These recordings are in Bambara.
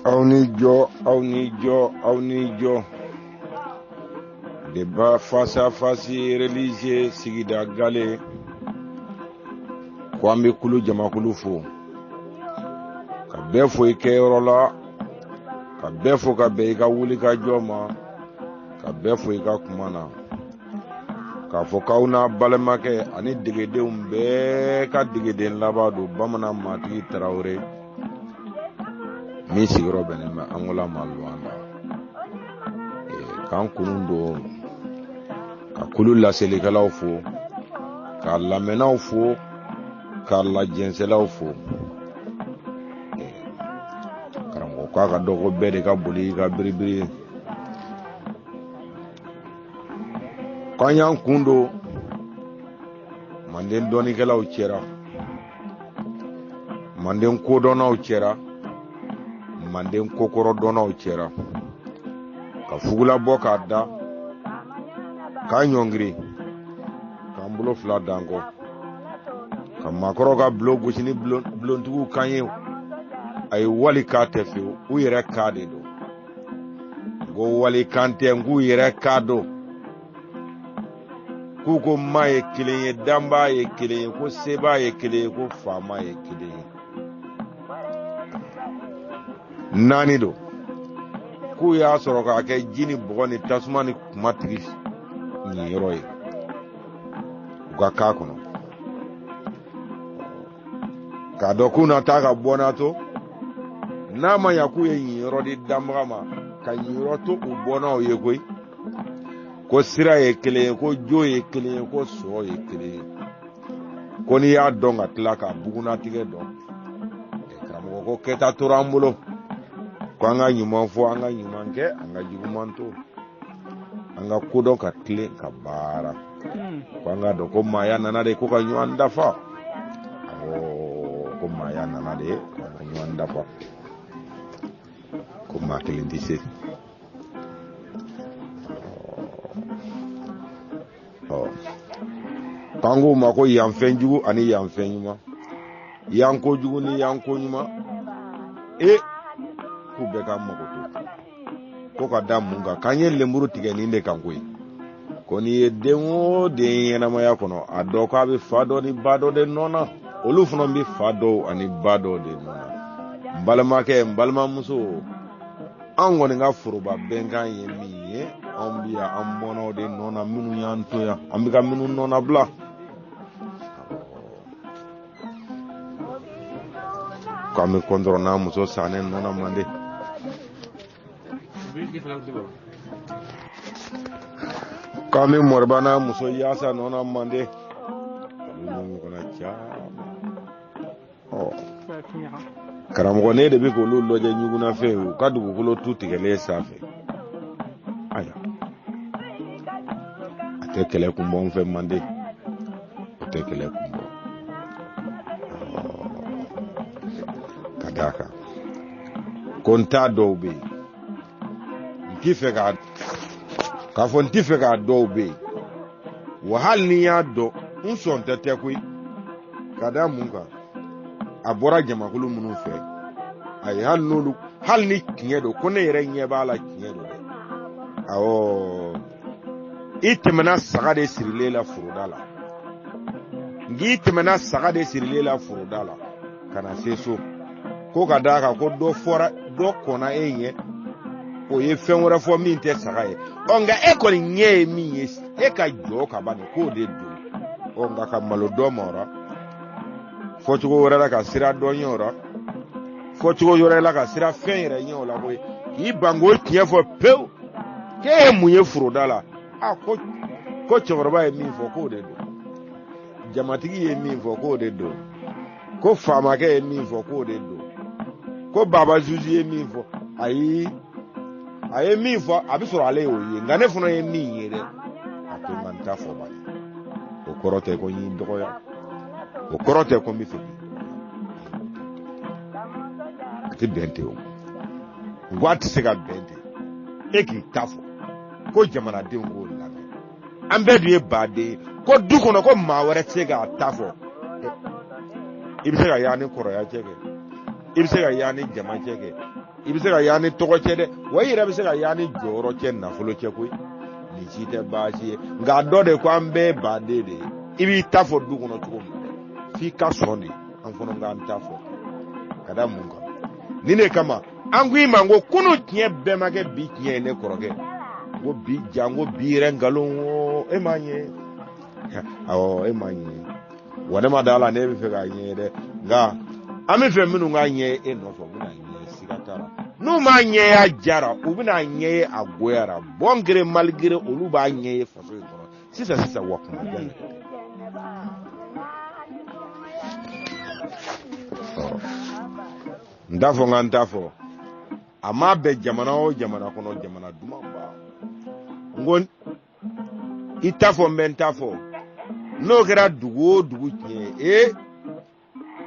Aw ni jɔ, aw ni jɔ, aw ni jɔ. Débat face à face religieux sigida gale ko an bɛ kulu jamakulu fo ka bɛɛ fo i kɛyɔrɔ la, ka bɛɛ fo ka bɛn i ka wuli ka jɔ ma, ka bɛɛ fo i ka kuma na, k'a fɔ k'aw n'a balimakɛ ani degedenw bɛɛ ka degeden laban don, Bamanan Matigi Tarawele, min sigiyɔrɔ bɛnnen bɛ Angola ma Luanda. K'an kunun don ka kulu laselikɛlaw fo, k'a lamɛnnaw fo, k'a lajɛnsɛlaw fo. Karamɔgɔ k'a ka dɔgɔ bɛɛ de ka boli i ka biribiri ye. K'an y'an kun don manden dɔnnikɛlaw cɛra, manden kodɔnnaw cɛra, manden kokɔrɔdɔnnaw cɛra, ka fugula bɔ k'a da, k'a ɲɔngiri, k'an bolo fila dan kɔ, ka maakɔrɔw ka bulon gosi ni bulontigiw kan ye. A ye wali k'a tɛ fewu, u yɛrɛ k'a de don. N ko wali kan tɛ, n k'u yɛrɛ k'a don. K'u ko ma ye kelen ye, danbaa ye kelen ye, ko sebaa ye kelen ye, ko faama ye kelen ye. Naani don. K'u y'a sɔrɔ k'a kɛ ji ni bɔgɔ ni tasuma ni kuma tigi ɲiyɔrɔ ye u ka k'a kɔnɔ, k'a dɔn k'u na taa ka bɔ n'a to n'a ma ɲa k'u ye ɲiyɔrɔ di danbaga ma, ka ɲiyɔrɔ to u bɔnnaw ye koyi. Ko sira ye kelen ye, ko jo ye kelen ye, ko sɔ ye kelen ye, ko n'i y'a dɔn ka tila k'a bugunnatigɛ dɔn. Karamɔgɔ ko kɛta tora an bolo, ko an ka ɲuman fɔ, an ka ɲuman kɛ, an ka juguman to, an ka kodɔn ka tilen ka baara, ko an ka dɔn ko maaya nana de ko ka ɲɔgɔn dafa. Awɔ, ko maaya nana de ko an ka ɲɔgɔn dafa, ko maa kelen tɛ se. Ɔ, k'an k'u ma ko yan fɛn jugu ani yan fɛn ɲuman, yan ko jugu ni yan ko ɲuman, e k'u bɛɛ k'an mago to. Ko ka da mun kan? K'an ye lemuru tigɛ nin de kan koyi. Ko n'i ye den o den ɲɛnamaya kɔnɔ, a dɔn k'a bɛ fa dɔ ni ba dɔ de nɔ na, olu fana bɛ fa dɔw ani ba dɔw de nɔ na. N balimakɛ, n balimamuso, an kɔni ka foroba bɛnkan ye min ye, anw bi yan an bɔnnaw de nɔ na, minnu y'an to yan, an bɛ ka minnu nɔnabila. K'an bɛ kɔntɔrɔ n'a muso sannen nɔ na mande, k'an bɛ mɔriba n'a muso yaasa nɔ na mande, olu ɲɔgɔnna caman. Ɔ karamɔgɔ, ne de bɛ k'olu lajɛ ɲugunna fɛ u ka dugukolo tu tigɛlen sanfɛ. Ayiwa, a tɛ kɛlɛ kun bɔ n fɛ mande, o tɛ kɛlɛ kun bɔ, ka d'a kan ko n t'a dɔw bɛ yen, n t'i fɛ k'a k'a fɔ n t'i fɛ k'a dɔw bɛ yen wa, hali ni n y'a dɔn, n sɔn tɛ tɛ koyi. Ka da mun kan? A bɔra jamakulu minnu fɛ, ayi, hali n'olu, hali ni tiɲɛ don, ko ne yɛrɛ ɲɛ b'a la tiɲɛ don dɛ. Awɔ, i tɛmɛna saga de sirilen la foroda la, nk'i tɛmɛna saga de sirilen la foroda la ka na se so, ko ka d'a kan ko dɔ fɔra, dɔ kɔnna e ɲɛ, o ye fɛn wɛrɛ fɔ min tɛ saga ye. Ɔ nka e kɔni ɲɛ ye min ye, e ka jɔ ka ban nin k'o de don. Ɔ nka ka malo dɔ ma o la, fɔcogo wɛrɛ la ka sira dɔ ɲɛ o la, fɔcogo wɛrɛ la ka sira fɛn yɛrɛ ɲɛ o la koyi, k'i ban k'o tiɲɛ fɔ pewu, k'e ye mun ye foroda la? A ko ko cɛkɔrɔba ye min fɔ k'o de don, jamatigi ye min fɔ k'o de don, ko faamakɛ ye min fɔ k'o de don, ko baba zuzi ye min fɔ. Ayi, a ye min fɔ, a bɛ sɔrɔ ale y'o ye, nka ne fana ye min ye dɛ, a to n ka n ta fɔ bani. O kɔrɔ tɛ ko n y'i dɔgɔya, o kɔrɔ tɛ ko n bɛ fɛ k'i dɔgɔya. A tɛ bɛn ten o, n ko a tɛ se ka bɛn ten. E k'i ta fɔ ko jamanadenw k'o lamɛn, an bɛɛ dun ye baden ye, ko du kɔnɔ ko maa wɛrɛ tɛ se k'a ta fɔ. I bɛ se ka y'an ni kɔrɔya cɛ kɛ. I bɛ se ka y'an ni jama cɛ kɛ, i bɛ se ka y'an ni tɔgɔ cɛ dɛ, wa i yɛrɛ bɛ se ka y'an ni jɔyɔrɔ cɛ, nafolo cɛ koyi. Nin si tɛ baasi ye, nka dɔ de ko an bɛɛ ye baden de ye. I b'i ta fɔ du kɔnɔ cogo min dɛ, f'i ka sɔn de an fana k'an ta fɔ. Ka da mun kan? Nin de kama an ko i ma ko kunu tiɲɛ bɛɛ ma kɛ bi tiɲɛ ye. Ne kɔrɔkɛ ko bi janko bi yɛrɛ nkalon o, e m'a ɲɛ. Awɔ, e m'a ɲɛ wa, ne ma da la, ne bɛ fɛ k'a ɲɛ dɛ, nka an bɛ fɛ minnu k'a ɲɛ e nɔfɛ, u bɛna ɲɛ, siga t'a la. N'u m'a ɲɛ y'a jara, u bɛna ɲɛ ye a goyara, bon gré mal gré, olu b'a ɲɛ ye faso in kɔnɔ sisan sisan, wa kuma jan yɛrɛ tɛ. N t'a fɔ, nka n t'a fɔ a ma bɛn jamana o jamana kɔnɔ, jamana dumanba. N ko i t'a fɔ, n bɛ n ta fɔ, n'o kɛra dugu o dugu tiɲɛ ye. Ee,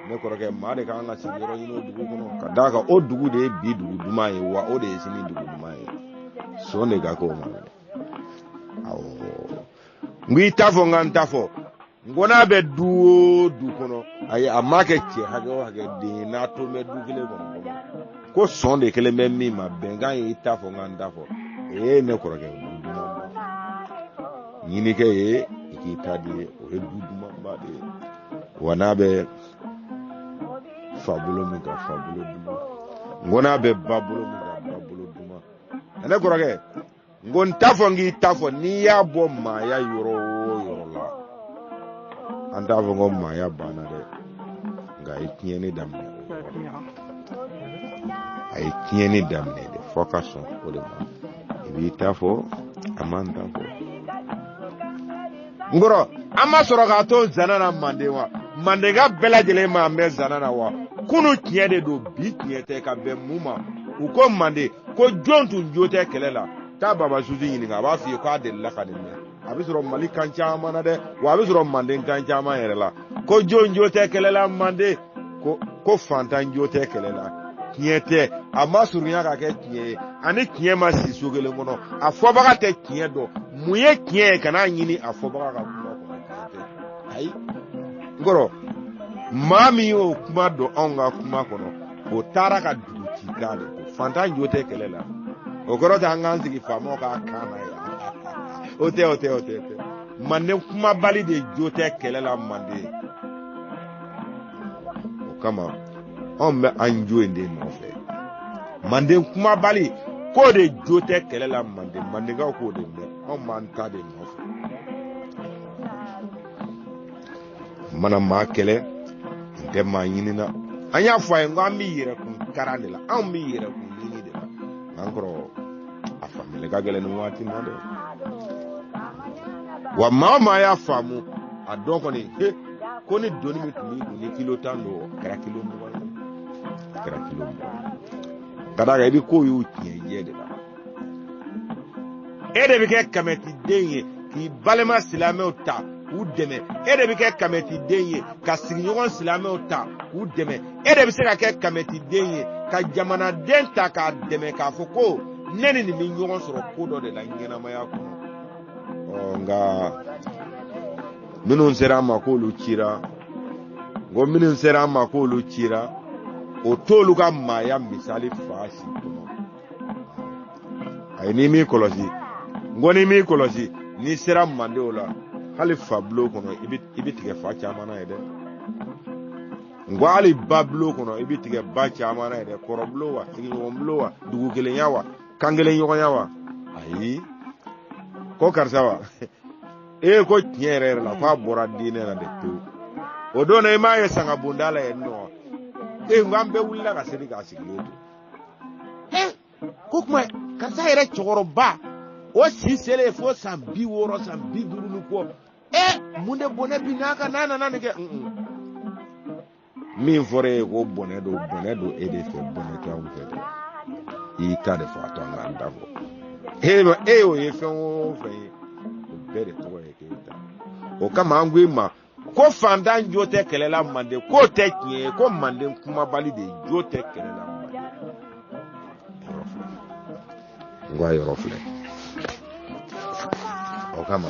ne kɔrɔkɛ, maa de kan ka sigiyɔrɔ ɲini o dugu kɔnɔ, ka d'a kan o dugu de ye bi dugu duman ye, wa o de ye sini dugu duman ye. Sɔn de ka k'o ma. Awɔ, n ko i t'a fɔ, n ka n ta fɔ. N ko n'a bɛ du o du kɔnɔ, ayi, a m'a kɛ cɛ hakɛ o hakɛ den ye, n'a to bɛ du kelen kɔnɔ, ko sɔn de kelen bɛ min ma, bɛnkan ye i t'a fɔ, n ka n ta fɔ. Ee, ne kɔrɔkɛ, du dumanba ɲinikɛ ye i k'i ta di ye, o ye du dumanba de ye. Wa n'a bɛ fa bolo min kan, fa bolo duman. N ko n'a bɛ ba bolo min kan, ba bolo duman. Ne kɔrɔkɛ, n ko n t'a fɔ, n k'i t'a fɔ, n'i y'a bɔ maaya yɔrɔ o yɔrɔ la, an t'a fɔ ko maaya banna dɛ, nka a ye tiɲɛni daminɛ o yɔrɔ la. A ye tiɲɛni daminɛ de, fo ka sɔn o de ma. I b'i ta fɔ, a m'an ta fɔ. N kɔrɔ, an ma sɔrɔ k'a to zana na manden wa? Mandenka bɛɛ lajɛlen m'a mɛn zana na wa? Kunu tiɲɛ de don, bi tiɲɛ tɛ. Ka bɛn mun ma? U ko manden ko jɔn tun jo tɛ kɛlɛ la? Taa Baba Susi ɲininka, a b'a f'i ye k'a delila ka nin mɛn. A bɛ sɔrɔ Mali kan caman na dɛ, wa a bɛ sɔrɔ manden kan caman yɛrɛ la, ko jɔn jo tɛ kɛlɛ la manden, ko fantan jo tɛ kɛlɛ la. Tiɲɛ tɛ, a ma surunya ka kɛ tiɲɛ ye, ani tiɲɛ ma si so kelen kɔnɔ. A fɔbaga tɛ tiɲɛ dɔn. Mun ye tiɲɛ ye? Kan'a ɲini a fɔbaga ka kuma kɔnɔ. Tiɲɛ tɛ, ayi. N kɔrɔ, maa min y'o kuma don anw ka kuma kɔnɔ, o taara ka dugu ci kan de ko fantan jo tɛ kɛlɛ la. O kɔrɔ tɛ an k'an sigi faamaw k'a kan na yan. O tɛ, o tɛ, o tɛ, o tɛ. Manden kumabali de jo tɛ kɛlɛ la manden. O kama anw bɛ an jo in de nɔfɛ. Manden kumabali k'o de jo tɛ kɛlɛ la manden, mandenkaw k'o de mɛn, anw b'an ta de nɔfɛ. Mana maa kɛlɛ, n tɛ maa ɲinina. An y'a fɔ a ye, n ko an bɛ yɛrɛkun karan de la, anw bɛ yɛrɛkun ɲini de la. An kɔrɔ, a faamuyali ka gɛlɛn nin waati na dɛ. Wa maa o maa y'a faamu, a dɔn kɔni he, ko ni doni min tun b'i kun ni kilo 10 don, a kɛra kilo 20 ye, a kɛra kilo 20 ye. Ka d'a kan i bɛ ko y'u tiɲɛ jɛ de la. E de bɛ kɛ kamɛtiden ye k'i balima silamɛw ta k'u dɛmɛ. E de bɛ kɛ kamɛtiden ye ka sigiɲɔgɔn silamɛw ta k'u dɛmɛ. E de bɛ se ka kɛ kamɛtiden ye ka jamanaden ta k'a dɛmɛ, k'a fɔ ko ne ni nin bɛ ɲɔgɔn sɔrɔ ko dɔ de la ɲɛnamaya kɔnɔ. Ɔ, nka minnu sera an ma k'olu cira, n ko minnu sera an ma k'olu cira, o t'olu ka maaya misali fa si kɔnɔ. Ayi, n'i m'i kɔlɔsi, n ko n'i m'i kɔlɔsi, n'i sera mandenw la, hali fa bulon kɔnɔ, i bɛ tigɛ fa caman na ye dɛ. N ko hali ba bulon kɔnɔ, i bɛ tigɛ ba caman na ye dɛ. Kɔrɔ bulon wa, sigiɲɔgɔn bulon wa, dugu kelenya wa, kan kelen ɲɔgɔnya wa. Ayi, ko karisa wa, ee, ko tiɲɛ yɛrɛ yɛrɛ la, k'a bɔra diinɛ na de pewu. O don na, i m'a ye sanga bonda la yen nɔ. Ee, n ko an bɛɛ wulila ka seli k'a sigilen to. Ko kuma karisa yɛrɛ cɛkɔrɔba o si selen fo san 60, san 50 ni kɔ. Mun de bɔnɛ bi n'a kan n'a nana nin kɛ? Min fɔra e ye ko bɔnɛ don, bɔnɛ don e de fɛ, bɔnɛ tɛ anw fɛ dɛ. I y'i ta de fɔ, a to an k'an ta fɔ. E y'o ye fɛn o fɛn ye, o bɛɛ de tɔgɔ ye k'e ta. O kama an ko i ma ko fantan jo tɛ kɛlɛ la manden, k'o tɛ tiɲɛ ye, ko manden kumabali de jo tɛ kɛlɛ la manden. N ko a yɔrɔ filɛ. O kama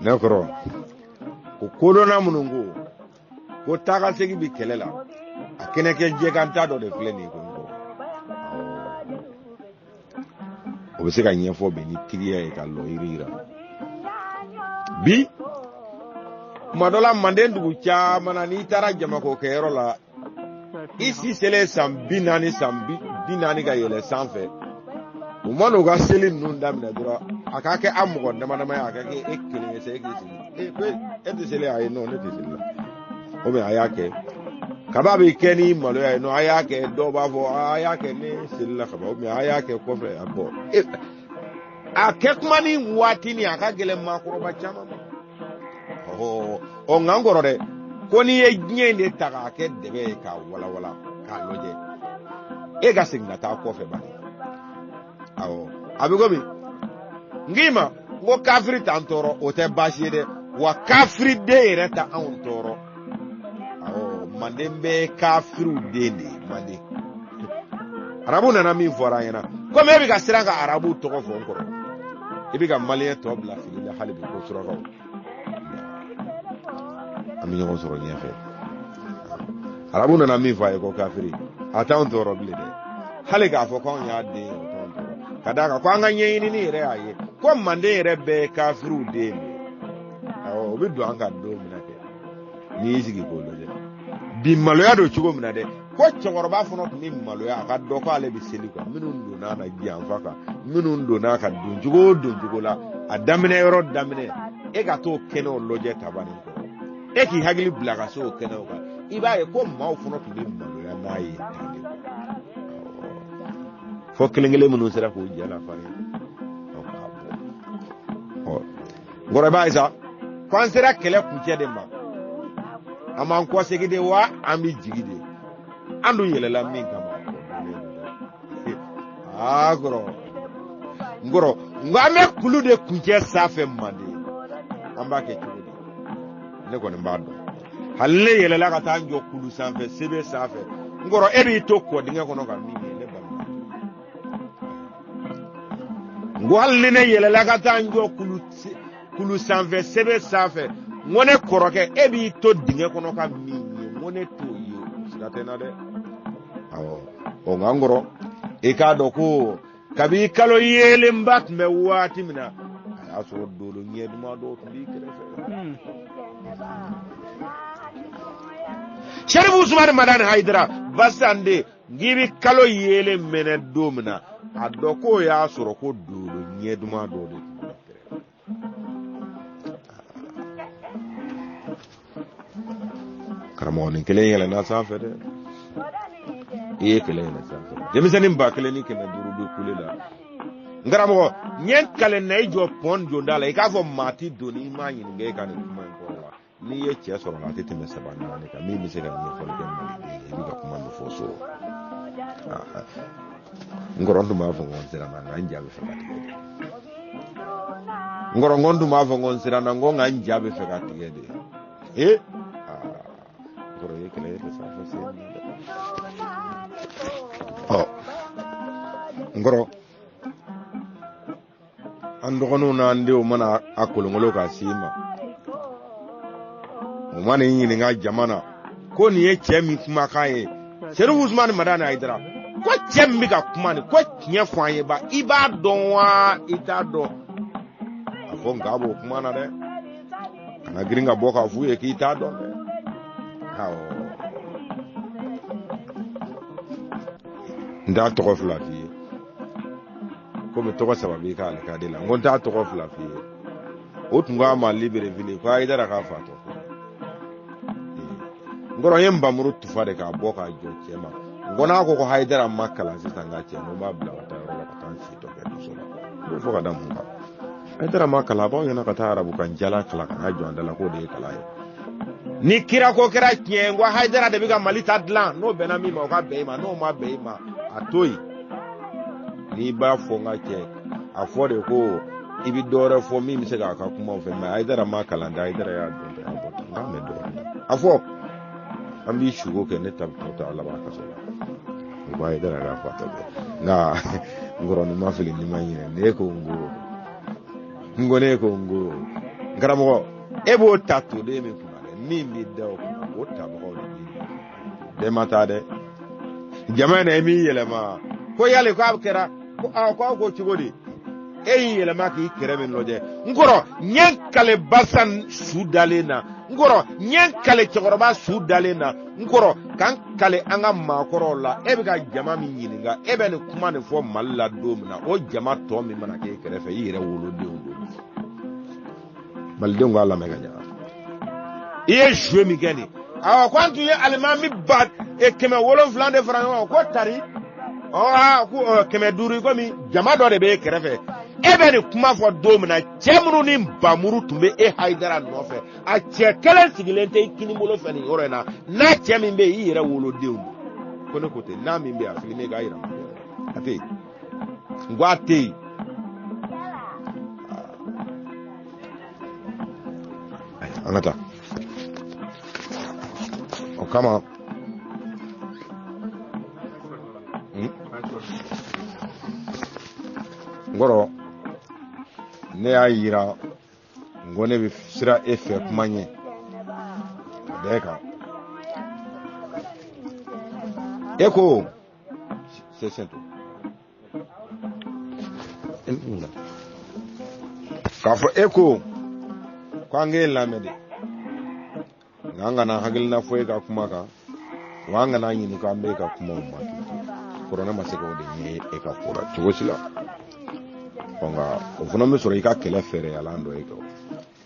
ne kɔrɔ ko kodɔnna minnu ko ko taa ka segin bi kɛlɛ la, a kɛnɛkɛ jɛkan ta dɔ de filɛ nin ye ko n kɔrɔ. O bɛ se ka ɲɛfɔ bi ni tigiya ye ka lɔ yiri yira. Bi tuma dɔ la manden dugu caman na, n'i taara jamako kɛyɔrɔ la, i si selen san 40, san 40 ka yɛlɛ sanfɛ, u man'u ka seli ninnu daminɛ dɔrɔn, a ka kɛ a mɔgɔ dama dama ye, a ka kɛ e kelen ye sa, e k'i sigi e ko e tɛ seli, ayi non, ne tɛ seli la, ou bien a y'a kɛ kaba bɛ kɛ ni maloya ye, non, a y'a kɛ, dɔw b'a fɔ a y'a kɛ, ne selila kaba, ou bien a y'a kɛ kɔfɛ a bɔ a kɛ kuma ni waati ni a ka gɛlɛn maakɔrɔba caman ma. Ɔ nka n kɔrɔ dɛ, ko n'i ye diɲɛ in de ta k'a kɛ dɛbɛ ye k'a walawala k'a lajɛ, e ka segin ka taa kɔfɛ bani. Awɔ, a bɛ komi n k'i ma n ko kafiri t'an tɔɔrɔ, o tɛ baasi ye dɛ, wa kafiri den yɛrɛ tɛ anw tɔɔrɔ. Awɔ, manden bɛɛ ye kafiriw den de ye. Manden arabu nana min fɔra an ɲɛna, komi e bɛ ka siran ka arabuw tɔgɔ fɔ n kɔrɔ, i bɛ ka maliyɛn tɔ bila fili la hali bi ko surakaw. An bɛ ɲɔgɔn sɔrɔ ɲɛfɛ. Arabu nana min fɔ a ye ko kafiri, a t'anw tɔɔrɔ bilen dɛ, hali k'a fɔ k'anw y'a den ye, o t'anw tɔɔrɔ, ka d'a kan ko an ka ɲɛɲinini yɛrɛ y'a ye ko manden yɛrɛ bɛɛ ye kafiriw den de ye. Awɔ, o bɛ don an kan don min na kɛ, n'i y'i sigi k'o lajɛ bi, maloya don cogo min na dɛ, ko cɛkɔrɔba fana tun bɛ maloya a ka dɔn ko ale bɛ seli kuwa. Minnu donna a na janfa kan, minnu donna a ka doncogo o doncogo la, a daminɛ yɔrɔ daminɛ, e ka t'o kɛnɛw lajɛ tabani kɔrɔ, e k'i hakili bila ka se o kɛnɛw kan, i b'a ye ko maaw fana tun bɛ maloya n'a ye tan de, fo kelen kelen minnu sera k'u ja lafari k'a bɔ. Ɔ n kɔrɔ, i b'a ye sa ko an sera kɛlɛ kuncɛ de ma, an b'an kɔsegin de wa an bɛ jigin de, an dun yɛlɛla min kama. Aa kɔrɔ, n kɔrɔ, n ko an bɛ kulu de kuncɛ sanfɛ manden, an b'a kɛ cogo di? Ne kɔni b'a dɔn, hali ne yɛlɛla ka taa n jɔ kulu sanfɛ, sebe sanfɛ, n kɔrɔ, e b'i to kɔdingɛ kɔnɔ ka min ye, ne balima, n ko hali ni ne yɛlɛla ka taa n jɔ kulu sanfɛ, sebe sanfɛ, n ko ne kɔrɔkɛ, e b'i to dingɛ kɔnɔ ka min ye, n ko ne t'o ye, siga tɛ n na dɛ. Awɔ, o nka n kɔrɔ, i k'a dɔn ko kabi kalo yeelenba tun bɛ waati min na, a y'a sɔrɔ dolo ɲɛ duman dɔw tun b'i kɛrɛfɛ. Sɛrifu Usumani Madani Hayidara Basande, n'i bɛ kalo yeelen mɛnɛ don min na, a dɔn k'o y'a sɔrɔ ko dolo ɲɛ duman dɔw de tun b'i kɛrɛfɛ. Karamɔgɔ nin kelen yɛlɛnna sanfɛ dɛ, i ye kelen yɛlɛ sanfɛ, denmisɛnnin 1500 bɛ kule la. N karamɔgɔ, n ye n kalen na i jɔ pɔn donda la, i k'a fɔ maa ti don n'i m'a ɲininka e ka nin kuma in kɔrɔ la. N'i ye cɛ sɔrɔ la, a tɛ tɛmɛ saba naani kan min bɛ se ka ɲɛfɔli kɛ maliden ye, i bɛ ka kuma min fɔ so. N kɔrɔ, n tun b'a fɔ ko n siranna, nka n ja bɛ fɛ ka tigɛ de. N kɔrɔ, n ko n tun b'a fɔ ko n siranna, n ko nka n ja bɛ fɛ ka tigɛ de. Ee, n kɔrɔ, i ye kɛlɛ ye sanfɛ sen dɛ. Ɔ n kɔrɔ, an dɔgɔninw n'an denw mana a kolonkolon ka s'i ma, u mana i ɲininka jama na ko nin ye cɛ min kumakan ye, Serifu Usumani Madani Hayidara, ko cɛ min bɛ ka kuma nin, ko tiɲɛ fɔ an ye ba, i b'a dɔn wa i t'a dɔn? A fɔ nka b'o kuma na dɛ, kana girin ka bɔ k'a f'u ye k'i t'a dɔn dɛ. Awɔ, n t'a tɔgɔ fila f'i ye, komi tɔgɔ saba b'i ka alikadi la, n ko n t'a tɔgɔ fila f'i ye. O tun k'a ma Libreville ko Hayidara k'a fatɔ. N kɔrɔ, n ye nbamuru tufa de k'a bɔ k'a jɔ cɛ ma. N ko n'a ko ko Hayidara ma kalan sisan, ka cɛ, n ko n b'a bila ka taa yɔrɔ la ka taa n si tɔ kɛ duso la. N b'o fɔ ka da mun kan? Hayidara ma kalan, a b'aw ɲɛna ka taa arabukan jalan kalan ka n'a jɔ an da la k'o de ye kalan ye. Ni kira ko kɛra tiɲɛ ye, n ko Hayidara de bɛ ka Mali ta dilan, n'o bɛnna min ma, o ka bɛn i ma, n'o ma bɛn i ma, a to yen. N'i b'a fɔ n ka cɛ, a fɔ de ko i bɛ dɔ wɛrɛ fɔ min bɛ se k'a ka kumaw fɛ, mɛ Hayidara ma kalan dɛ, Hayidara y'a dɔn tɛ, a bɔ tan, n k'a mɛn dɔɔnin, a fɔ an b'i sugo kɛ, ne ta bɛ to ta laban kaso la. O ko Hayidara k'a fɔ a tɔ bɛɛ, nka n kɔrɔ, ni ma fili, ni ma ɲinɛ, ne ko n ko n ko ne ko n ko n karamɔgɔ, e b'o ta toden min kunna dɛ, min bɛ da o kunna, o tabagaw de b'i nɔfɛ. Bɛɛ ma taa dɛ. Jama in na, e m'i yɛlɛma ko yali ko a kɛra ko aa ko aw ko cogo di? E y'i yɛlɛma k'i kɛrɛ min lajɛ, n kɔrɔ, n ye n kale basan su dalen na, n kɔrɔ, n ye n kale cɛkɔrɔba su dalen na, n kɔrɔ, ka n kale an ka maakɔrɔw la. E bɛ ka jama min ɲininka, e bɛ nin kuma nin fɔ Mali la don min na, o jama tɔ min mana k'e kɛrɛfɛ, i yɛrɛ wolodenw don. Malidenw k'a lamɛn ka ɲa. I ye joué min kɛ nin, awɔ, ko an tun ye alimami ba 700 de fara ɲɔgɔn kan, ko tari ɔ aa ko 500, komi jama dɔ de bɛ e kɛrɛfɛ. E bɛ nin kuma fɔ don min na, cɛ minnu ni nbamuru tun bɛ e Hayidara nɔfɛ, a cɛ kelen sigilen tɛ i kinibolo fɛ nin yɔrɔ in na. N'a cɛ min bɛ yen, i yɛrɛ wolodenw don. Ko ne ko ten, n'a min bɛ yen, a filime k'a yira, a tɛ yen. N ko a tɛ yen. An ka taa. O kama, n kɔrɔ, ne y'a yira n ko ne bɛ siran e fɛ kuma ɲɛ ka da e kan. E ko c'est tout k'a fɔ e ko ko an k'e lamɛn de, nka an kana hakilina fɔ e ka kuma kan, wa an kana ɲini k'an b'e ka kumaw ma. Kɔrɔ, ne ma se k'o de ɲɛ e ka ko la cogo si la. Ɔ, nka o fana bɛ sɔrɔ i ka kɛlɛ fɛɛrɛyalan dɔ ye kɛ,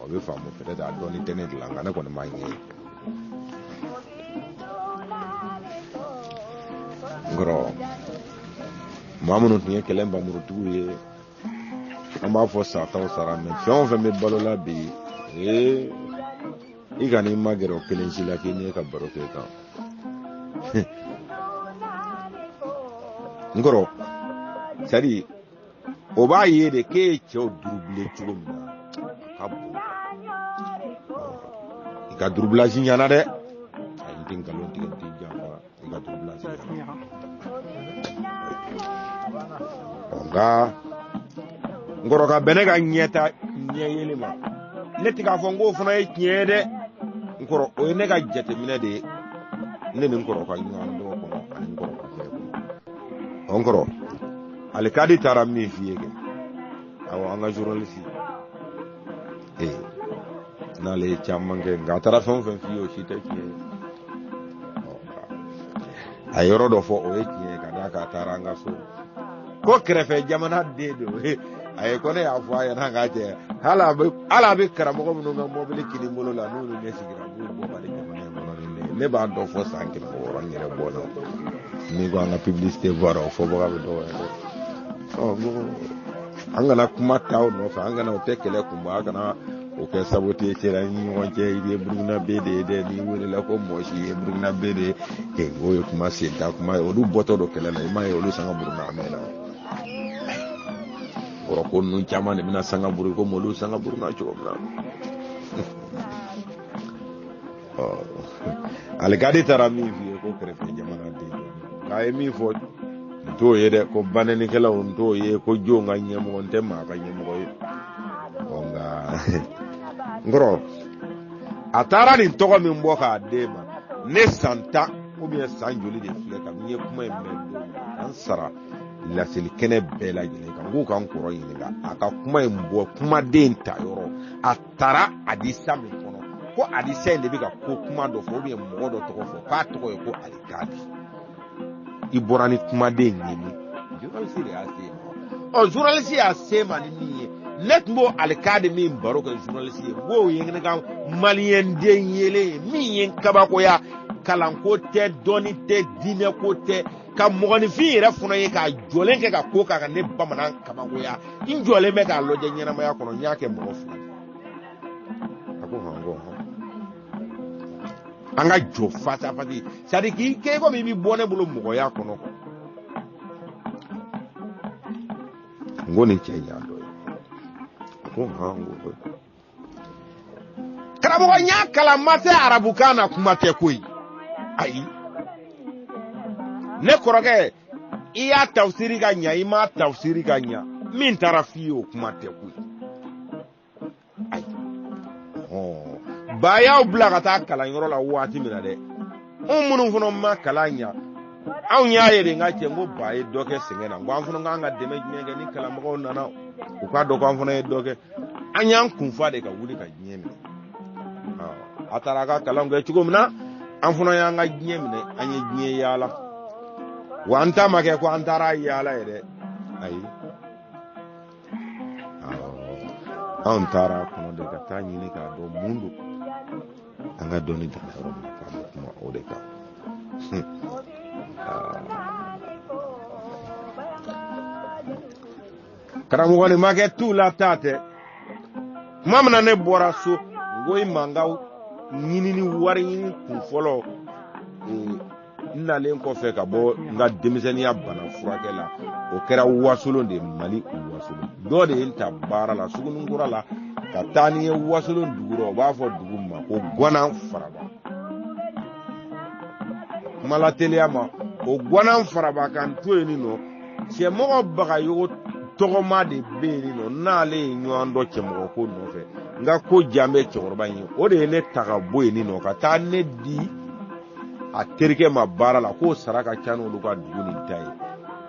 o bɛ faamu. Peut-être a dɔɔni tɛ ne dilan, nka ne kɔni m'a ɲɛ ye. N kɔrɔ, maa minnu tun ye kɛlɛ npanmurutigiw ye, an b'a fɔ sataw sara, mɛ fɛn o fɛn bɛ balo la bi, ee, i kan'i magɛrɛ o kelen si la k'i n'e ka baro kɛ kan. N kɔrɔ, c'est à dire o b'a ye de k'e ye cɛw durubile cogo min na, a ka bon. I ka durubulasi ɲana dɛ. Ayi, n tɛ nkalon tigɛ, n tɛ janfa. I ka durubulasi ɲana, nka n kɔrɔ, ka bɛn ne ka ɲɛta ɲɛ yeli ma, ne tɛ k'a fɔ n k'o fana ye tiɲɛ ye dɛ. N kɔrɔ, o ye ne ka jateminɛ de ye, ne ni n kɔrɔ ka ɲɔgɔn dɔn kɔnɔ ani n kɔrɔ ka fɛn kɔnɔ. Ɔ, n kɔrɔ, alikadi taara min f'i ye kɛ, awɔ, an ka journaliste, ee, n'ale ye caman kɛ, nka a taara fɛn o fɛn f'i ye, o si tɛ tiɲɛ ye. A ye yɔrɔ dɔ fɔ, o ye tiɲɛ ye, ka d'a kan a taara an ka so ko kɛrɛfɛ jamana den don. A ye ko ne y'a fɔ a ɲɛna k'a cɛ, hali a bɛ karamɔgɔ minnu ka mɔbili kini bolo la, n'u ni ne sigira, b'u bɔ ka di jamana in kɔnɔ ni ne ye. Ne b'a dɔn fɔ san 600 n yɛrɛ bɔ na. N'i ko an ka publicité bɔra, o fɔbaga bɛ dɔgɔya dɛ. Ɔ, n ko an kana kuma ta o nɔfɛ, an kana o tɛ kɛlɛ kun bɔ, a kana o kɛ sabote cɛla ni ɲɔgɔn cɛ. I ye Burukinabe de ye dɛ, n'i welela ko mɔsi ye Burukinabe de ye, o ye kuma senta kuma ye. Olu bɔtɔ don kɛlɛ la, i m'a ye olu sanga buruna a mɛnna. Kɔrɔ, ko ninnu caman de bɛna sanga buru komi olu sanga buruna cogo min na. Alikadi taara min f'i ye ko kɛrɛfɛ jamana den don, k'a ye min fɔ, n t'o ye dɛ. Ko banɛnikɛlaw, n t'o ye. Ko jɔn ka ɲɛmɔgɔ, n tɛ maa ka ɲɛmɔgɔ ye. Ɔ, nka n kɔrɔ, a taara nin tɔgɔ min bɔ k'a d'e ma, ne san 10 ou bien san joli de filɛ ka n ye kuma in mɛn don min na, ka n sara laseli kɛnɛ bɛɛ lajɛlen kan, n k'u ka n kɔrɔ ɲininka a ka kuma in bɔ kumaden ta yɔrɔ. A taara hadisa min kɔnɔ, ko hadisa in de bɛ ka ko kuma dɔ fɔ ou bien mɔgɔ dɔ tɔgɔ fɔ, k'a tɔgɔ ye ko alikadi. I bɔra ni kumaden ye min, journaliste de y'a se ma. Ɔ, journaliste y'a se ma ni min ye, ne tun b'o alikadi min baro kɛ journaliste ye, n k'o ye ne ka maliyɛn den yelen ye min ye n kabakoya. Kalanko tɛ, dɔnni tɛ, diinɛko tɛ, ka mɔgɔninfin yɛrɛ fana ye k'a jɔlen kɛ ka ko k'a kan, ne bamanan kabakoya. N jɔlen bɛ k'a lajɛ ɲɛnamaya kɔnɔ, n y'a kɛ mɔgɔ fila. A ko hɔn, ko hɔn, an ka jɔ face à face, c'est à dire k'i kɛ komi i bɛ bɔ ne bolo mɔgɔya kɔnɔ quoi. N ko nin cɛ in y'a dɔ ye. A ko hɔn. N ko karamɔgɔ, n y'a kalan, ma tɛ arabukan na, kuma tɛ koyi. Ayi, ne kɔrɔkɛ, i y'a tafsiri ka ɲa, i m'a tafsiri ka ɲa, min taara f'i ye, o kuma tɛ koyi. Ayi, ba y'aw bila ka taa kalanyɔrɔ la waati min na dɛ. Anw minnu fana ma kalan ɲa, anw y'a ye de n ka cɛ, n ko ba ye dɔ kɛ sɛgɛn na, n ko an fana k'an ka dɛmɛ jumɛn kɛ ni kalanbagaw nana u k'a dɔn ko an fana ye dɔ kɛ. An y'an kunfa de ka wuli ka diɲɛ minɛ. A taara a ka kalan kɛ cogo min na, an fana y'an ka diɲɛ minɛ, an ye diɲɛ yaala. Wa an ta ma kɛ ko an taara yaala yɛrɛ, ayi, anw taara a kɔnɔ de ka taa ɲini k'a dɔn mun don. An ka dɔnni danna yɔrɔ min na, k'an bɛ kuma o de kan. Karamɔgɔ nin ma kɛ tu la ta tɛ. Tuma min na ne bɔra so, n ko i ma n ka ɲinini wari ɲini kun fɔlɔ, n nalen kɔfɛ ka bɔ n ka denmisɛnninya bana furakɛ la, o kɛra Wasolon de, Mali Wasolon. Dɔ de ye n ta baara la Suguninkura la ka taa ni ye Wasolon dugu rɔ, u b'a fɔ dugu ma ko Gwanan Faraba. Kuma lateliya ma, o Gwanan Faraba kan to yen nɔ, cɛmɔgɔ Bagayogo tɔgɔma de bɛ yen nɔ, n'ale ye ɲɔgɔn dɔn cɛmɔgɔ ko nɔfɛ. N ka ko jan bɛ cɛkɔrɔba in ye, o de ye ne ta ka bɔ yen nɔ ka taa ne di a terikɛ ma baara la, k'o sara ka ca n'olu ka dugu nin ta ye.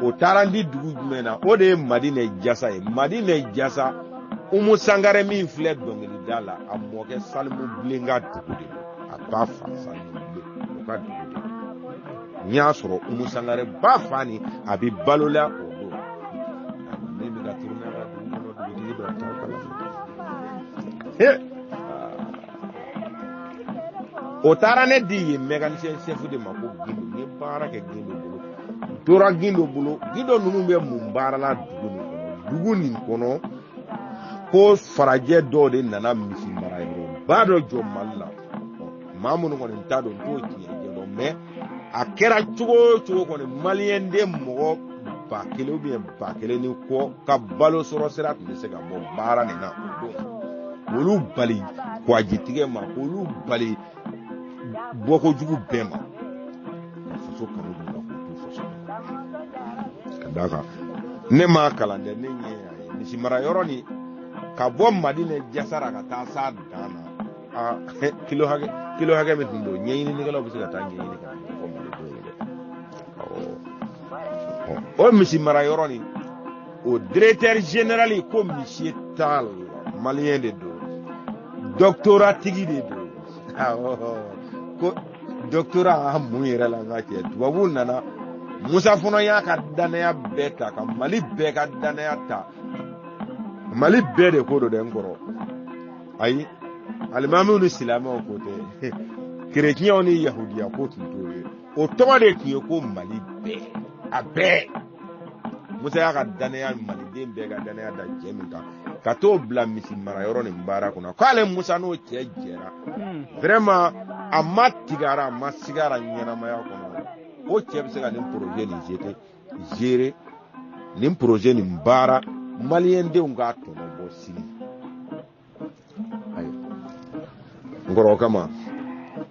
O taara n di dugu jumɛn na? O de ye Madinɛ Jasa ye. Madinɛ Jasa, Umu Sangare min filɛ dɔnkilida la, a mɔkɛ Salimu Bilen ka dugu de don, a ba fa Salimu Bilen, o ka dugu de don. N y'a sɔrɔ Umu Sangare ba fa ni a bɛ balo la o don. Min bɛ ka tourner a ka dugu kɔnɔ, dugutigi dɔ t'a kalama. O taara ne di yen mécanicien chef de ma ko Gindo. N ye baara kɛ Gindo bolo, n tora Gindo bolo. Gindo ninnu bɛ mun baara la dugu nin kɔnɔ? Dugu nin kɔnɔ ko farajɛ dɔw de nana misi mara yɔrɔba dɔ jɔ Mali la. Maa minnu kɔni t'a dɔn, n t'o tiɲɛ jɛ dɔn, mais a kɛra cogo o cogo kɔni, maliyɛn den mɔgɔ 1000 ou bien 1000 ni kɔ ka balo sɔrɔ sira tun bɛ se ka bɔ baara nin na o don. Olu bali kwajitigɛ ma, k'olu bali bɔkojugu bɛɛ ma, ka faso kanu d'u la, k'u to faso kɔnɔ. Ka d'a kan ne m'a kalan dɛ, ne ɲɛ y'a ye misi mara yɔrɔ nin ka bɔ Madinɛ Jasara ka taa s'a dan na, aa, kilo hakɛ min tun don, ɲɛɲininikɛlaw bɛ se ka taa ɲɛɲini ka fɔ malidenw ye dɛ. Awɔ, o misi mara yɔrɔ nin, o directeur général ko monsieur Tall, malien de don, doctorat tigi de don. Awɔ, ko doctorat a mun yɛrɛ la n ka cɛ. Tubabuw nana, Musa fana y'a ka danaya bɛɛ ta, ka Mali bɛɛ ka danaya ta. Mali bɛɛ de ko don dɛ n kɔrɔ. Ayi, alimamiw ni silamɛw ko tɛ, kerecɛnw ni yahudiya ko tun t'o ye. O tɔgɔ de tun ye ko Mali bɛɛ, a bɛɛ. Musa y'a ka danaya, maliden bɛɛ ka danaya da cɛ min kan, ka t'o bila misi mara yɔrɔ nin baara kɔnɔ, k'ale Musa n'o cɛ jɛra. Vraiment, a ma tigara, a ma sigara ɲɛnamaya kɔnɔ. O cɛ bɛ se ka nin projet nin jeter, gérer nin projet nin baara, maliyɛn denw k'a tɔnɔ bɔ sini. Ayiwa, n kɔrɔ, o kama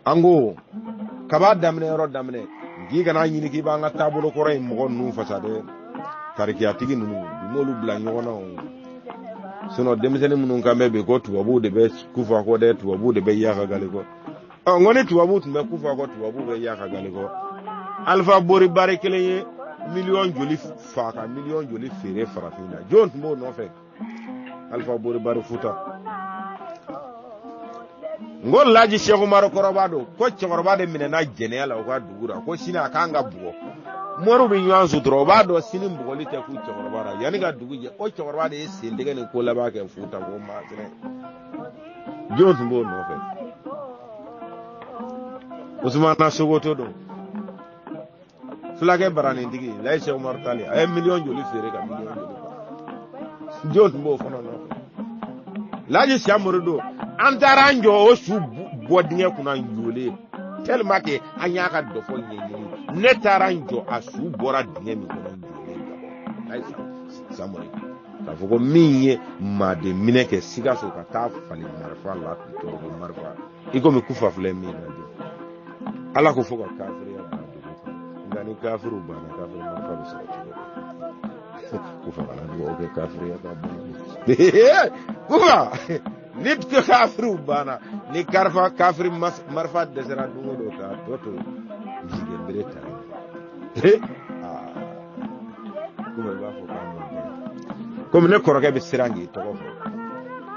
an ko kaba daminɛ yɔrɔ daminɛ, k'i kana ɲini k'i b'an ka taabolo kɔrɔ in mɔgɔ ninnu fasa dɛ. Tarikiyatigi ninnu, bi m'olu bila ɲɔgɔn na o. Sinon denmisɛnnin minnu kan bɛ bi ko tubabuw de bɛ kufa kɔ dɛ, tubabuw de bɛ yaka gale kɔ. Ɔ, n ko ni tubabuw tun bɛ kufa kɔ, tubabuw bɛ yaka gale kɔ, Alifa Bori Bari kelen ye miliyɔn joli fa ka miliyɔn joli feere farafin na, jɔn tun b'o nɔfɛ? Alifa Bori Bari Futa. N ko Laji Sɛkumaru kɔrɔba don, ko cɛkɔrɔba de minɛna jɛnɛya la u ka dugu la, ko sini a kan ka bugɔ. Moriw bɛ ɲɔgɔn sutura, o b'a dɔn sini bugɔli tɛ k'u cɛkɔrɔba la. Yanni ka dugu jɛ, o cɛkɔrɔba de ye sentigɛ ni ko laban kɛ Futa ko masɛnɛ. Jɔn tun b'o nɔfɛ? Usumana Sokoto don, fulakɛ baranintigi Layi Sɛki Umaru Tali, a ye miliyɔn joli feere ka miliyɔn joli fa, jɔn tun b'o fana nɔfɛ? Laji Samori don, an taara an jɔ o su bɔ dingɛ kunna jɔlen, tellement que an y'a ka dɔfɔ ɲɛɲini. Ne taara n jɔ a su bɔra dingɛ min kɔnɔ jɔlen ka bɔ Layi Samori, k'a fɔ ko min ye maaden minɛ kɛ Sikaso ka taa falen marifa la, tubabu marifa, i komi kufa filɛ min na bi. Ala ko fo ka kafiriya ban dugu kan, nka ni kafiriw banna, kafiri marifa bɛ sɔrɔ cogo di? Kufa kana dugawu kɛ kafiriya ka ban. Kufa, ni kafiriw banna, ni karifa kafiri marifa dɛsɛra don o don k'a tɔ to. Misigɛnbere tara yen. Komi i b'a fɔ k'a man kɛnɛ, komi ne kɔrɔkɛ bɛ siran k'i tɔgɔ fɔ,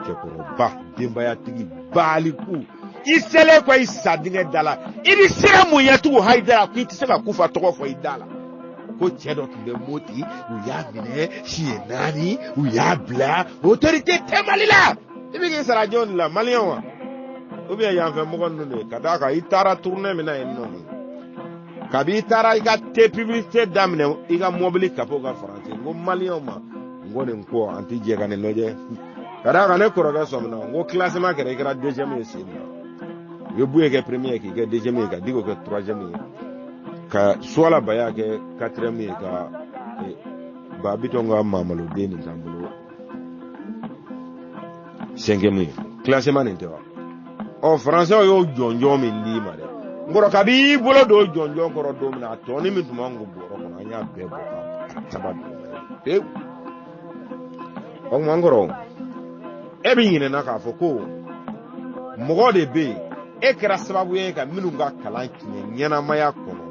cɛkɔrɔba denbayatigi baaliku, i selen kɔ i sa dingɛ da la, i bɛ siran mun ɲɛ tugun Hayidara k'i tɛ se ka Kufa tɔgɔ fɔ i da la? Ko cɛ dɔ tun bɛ Moti, u y'a minɛ siɲɛ 4, u y'a bila. Autorité tɛ Mali la. I bɛ k'i sara jɔn de la? Maliyɛn wa ou bien yanfɛ mɔgɔ ninnu de? Ka d'a kan i taara tournée min na yen nɔ nin, kabi i taara i ka te publicité daminɛ i ka mɔbili kapo ka faransi, n ko maliyɛnw ma, n ko nin ko an ti jɛ ka nin lajɛ. Ka d'a kan ne kɔrɔkɛ sɔmina, n ko classement kɛra, i kɛra deuxième ye sen na. U ye Buye kɛ premier ye, k'i kɛ deuxième ye, ka Diko kɛ troisième ye, ka Suwala Baya kɛ quatrième ye, ka Ba Bitɔn ka mamaloden nin t'an bolo cinquième ye. Classement nin tɛ wa? Ɔ, faransɛw y'o jɔnjɔn min d'i ma dɛ, n kɔrɔ, kabi i bolo don jɔnjɔn kɔrɔ don min na, a tɔni min tun b'an kun bɔrɔ kɔnɔ, an y'a bɛɛ bɔ ka taba don pewu. O tuma n kɔrɔ, e bɛ ɲinɛna k'a fɔ ko mɔgɔ de bɛ yen, e kɛra sababu ye ka minnu ka kalan tiɲɛ ɲɛnamaya kɔnɔ.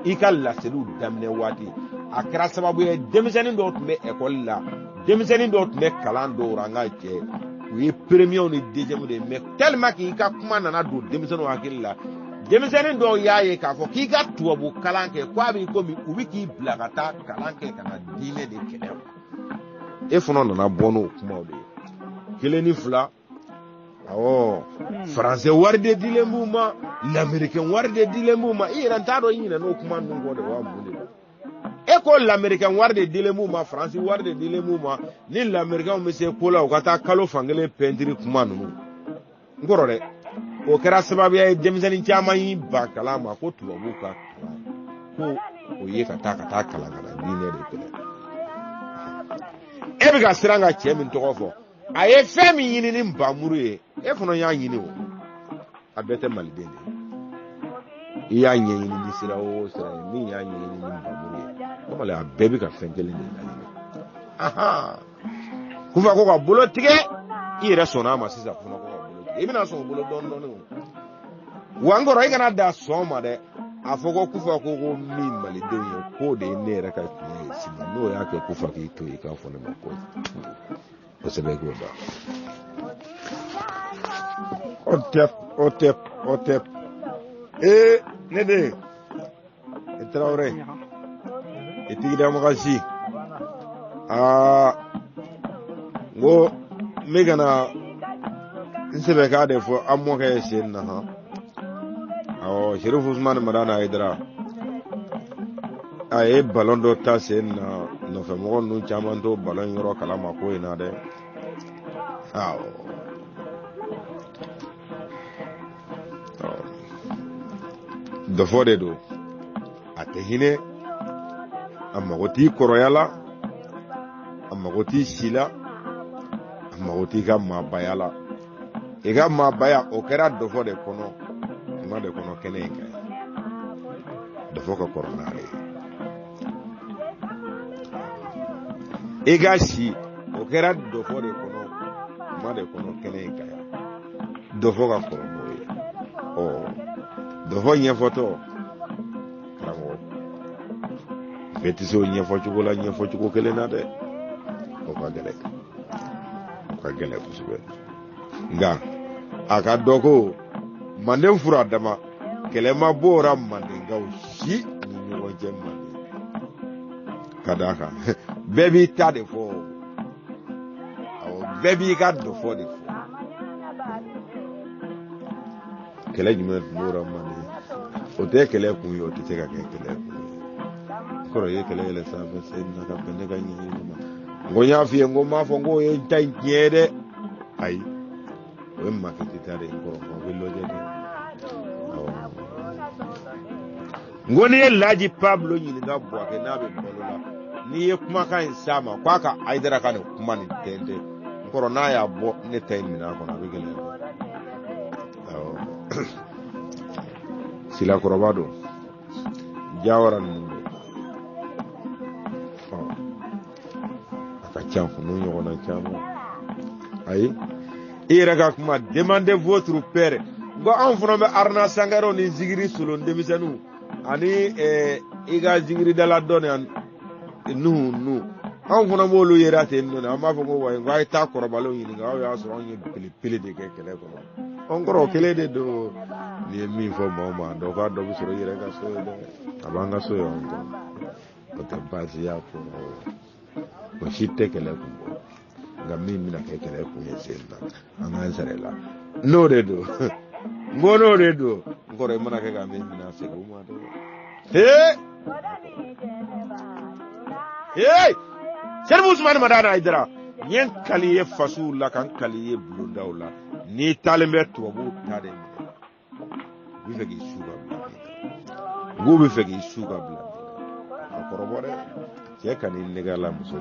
I ka laseliw daminɛ waati, a kɛra sababu ye denmisɛnnin dɔw tun bɛ ekɔli la, denmisɛnnin dɔw tun bɛ kalan dɔw la, an ka cɛ, u ye premiers ni deuxième de ye. Mais tellement k'i ka kuma nana don denmisɛnninw hakili la, denmisɛnnin dɔw y'a ye k'a fɔ k'i ka tubabu kalan kɛ, k'a b'i komi u bɛ k'i bila ka taa kalan kɛ ka na diinɛ de kɛlɛ. E fana nana bɔ n'o kumaw de ye, 1 ni 2. Awɔ, faransɛ wari de dilen b'u ma, lamɛrikɛn wari de dilen b'u ma. I yɛrɛ t'a dɔn i ɲinɛ n'o kuma ninnu kɔ de wa? Mun de don e ko lamɛrikɛn wari de dilen b'u ma, faransi wari de dilen b'u ma? Ni lamɛrikɛnw bɛ se ko la, u ka taa kalo fankelen pɛntiri kuma ninnu. N kɔrɔ dɛ, o kɛra sababuya ye denmisɛnnin caman y'i ban kalan ma, ko tubabuw ka kalan ko o ye ka taa kalan ka na diinɛ de kɛlɛ. E bɛ ka siran ka cɛ min tɔgɔ fɔ, a ye fɛn min ɲini ni nbamuru ye, e fana y'a ɲini o. A bɛɛ tɛ maliden de ye. I y'a ɲɛɲini ni sira o sira ye, min y'a ɲɛɲini ni nbamuru ye, o a bɛɛ bɛ ka fɛn kelen de laɲini. Kufa ko ka bolo tigɛ, i yɛrɛ sɔnna a ma sisan fana ko ka bolo tigɛ, i bɛna sɔn o bolo dɔɔni dɔɔni o. Wa n kɔrɔ, i kana da sɔn ma dɛ. A fɔ ko Kufa ko min malidenw ye, k'o de ye ne yɛrɛ ka tiɲɛ ye sini. N'o y'a kɛ Kufa k'i to yen, i k'a fɔ ne ma ko kosɛbɛ k'o da. O tɛ, o tɛ, o tɛ. Ee, ne den, i Tarawele, i tigidamaga si. Aa, n ko n bɛ ka na n sɛbɛ k'a de fɔ an mɔkɛ ye sen na han. Awɔ, Serifu Usumani Madani Hayidara, a ye balon dɔ ta sen na, nɔfɛmɔgɔ ninnu caman t'o balon yɔrɔ kalama ko in na dɛ. Awɔ, dɔfɔ de don, a tɛ hinɛ, a mago t'i kɔrɔya la, a mago t'i si la, a mago t'i ka maabaya la. I ka maabaya o kɛra dɔfɔ de kɔnɔ, kuma de kɔnɔ, kɛnɛ in kan, dɔfɔ ka kɔrɔ n'ale ye. I ka si o kɛra dɔfɔ de kɔnɔ, kuma de kɔnɔ, kɛnɛ in kan, dɔfɔ ka kɔrɔ n'o ye. Ɔ, dɔfɔ ɲɛfɔtɔ, karamɔgɔ, bɛɛ tɛ se o ɲɛfɔcogo la ɲɛfɔcogo kelen na dɛ. O ka gɛlɛn, o ka gɛlɛn kosɛbɛ. Nka a ka dɔn ko manden fura dama kɛlɛ ma bɔra mandenkaw si ni ɲɔgɔn cɛ manden, ka d'a kan bɛɛ b'i ta de fɔ. Awɔ, bɛɛ b'i ka dɔfɔ de fɔ. Kɛlɛ jumɛn tun b'o la manden? O tɛ kɛlɛ kun ye, o tɛ se ka kɛ kɛlɛ kun ye. Kɔrɔ ye kɛlɛ yɛlɛ sanfɛ sen na ka bɛn ne ka ɲɛɲini ma. N ko n y'a f'i ye, n ko n m'a fɔ n k'o ye n ta in tiɲɛ ye dɛ. Ayi, o ye makiti ta de ye. N kɔrɔ, o bɛ lajɛ dɛ. Awɔ, n ko n'i ye Laji Pablo ɲininka Buwake n'a bɛ balo la, n'i ye kumakan in s'a ma k'a ka Hayidara ka nin kuma nin tɛntɛn, n kɔrɔ, n'a y'a bɔ ne ta in minɛn kɔnɔ, a bɛ gɛlɛya. Awɔ, silakɔrɔba don, Jawara ninnu don, a ka ca n'o ɲɔgɔnna caman. Ayi, i yɛrɛ ka kuma, demandez votre père. N ko anw fana bɛ Aruna Sangarew ni zikiri solon denmisɛnninw ani i ka zikiridala dɔ ni Nuhu ninnu, anw fana b'olu yera ten nɔ, an b'a fɔ ko wayi, ko a ye taa kɔrɔbalenw ɲininka, aw y'a sɔrɔ anw ye belebele de kɛ kɛlɛ kɔnɔ. An kɔrɔ kelen de don. N'i ye min fɔ maaw ma, dɔ k'a dɔ bɛ sɔrɔ i yɛrɛ ka so ye dɛ, a b'an ka so ye anw kɔrɔ, o tɛ baasi y'a kɔrɔ, o si tɛ kɛlɛ kun bɔ. Nka min bɛna kɛ kɛlɛ kun ye sen na, an k'an sɛrɛ la, n'o de don. N ko n'o de don, n kɔrɔ, i mana kɛ ka min minɛ, a segin o ma dɛ. Hee hee, Serifu Usumani Madani Hayidara, n ye n kali ye fasiw la, ka n kali ye bulondaw la, n'i taalen bɛ tubabuw ta de minɛ, u bɛ fɛ k'i su ka bila min na, n k'u bɛ fɛ k'i su ka bila min na, a kɔrɔbɔ dɛ. Cɛ kan'i nɛgɛ a la, muso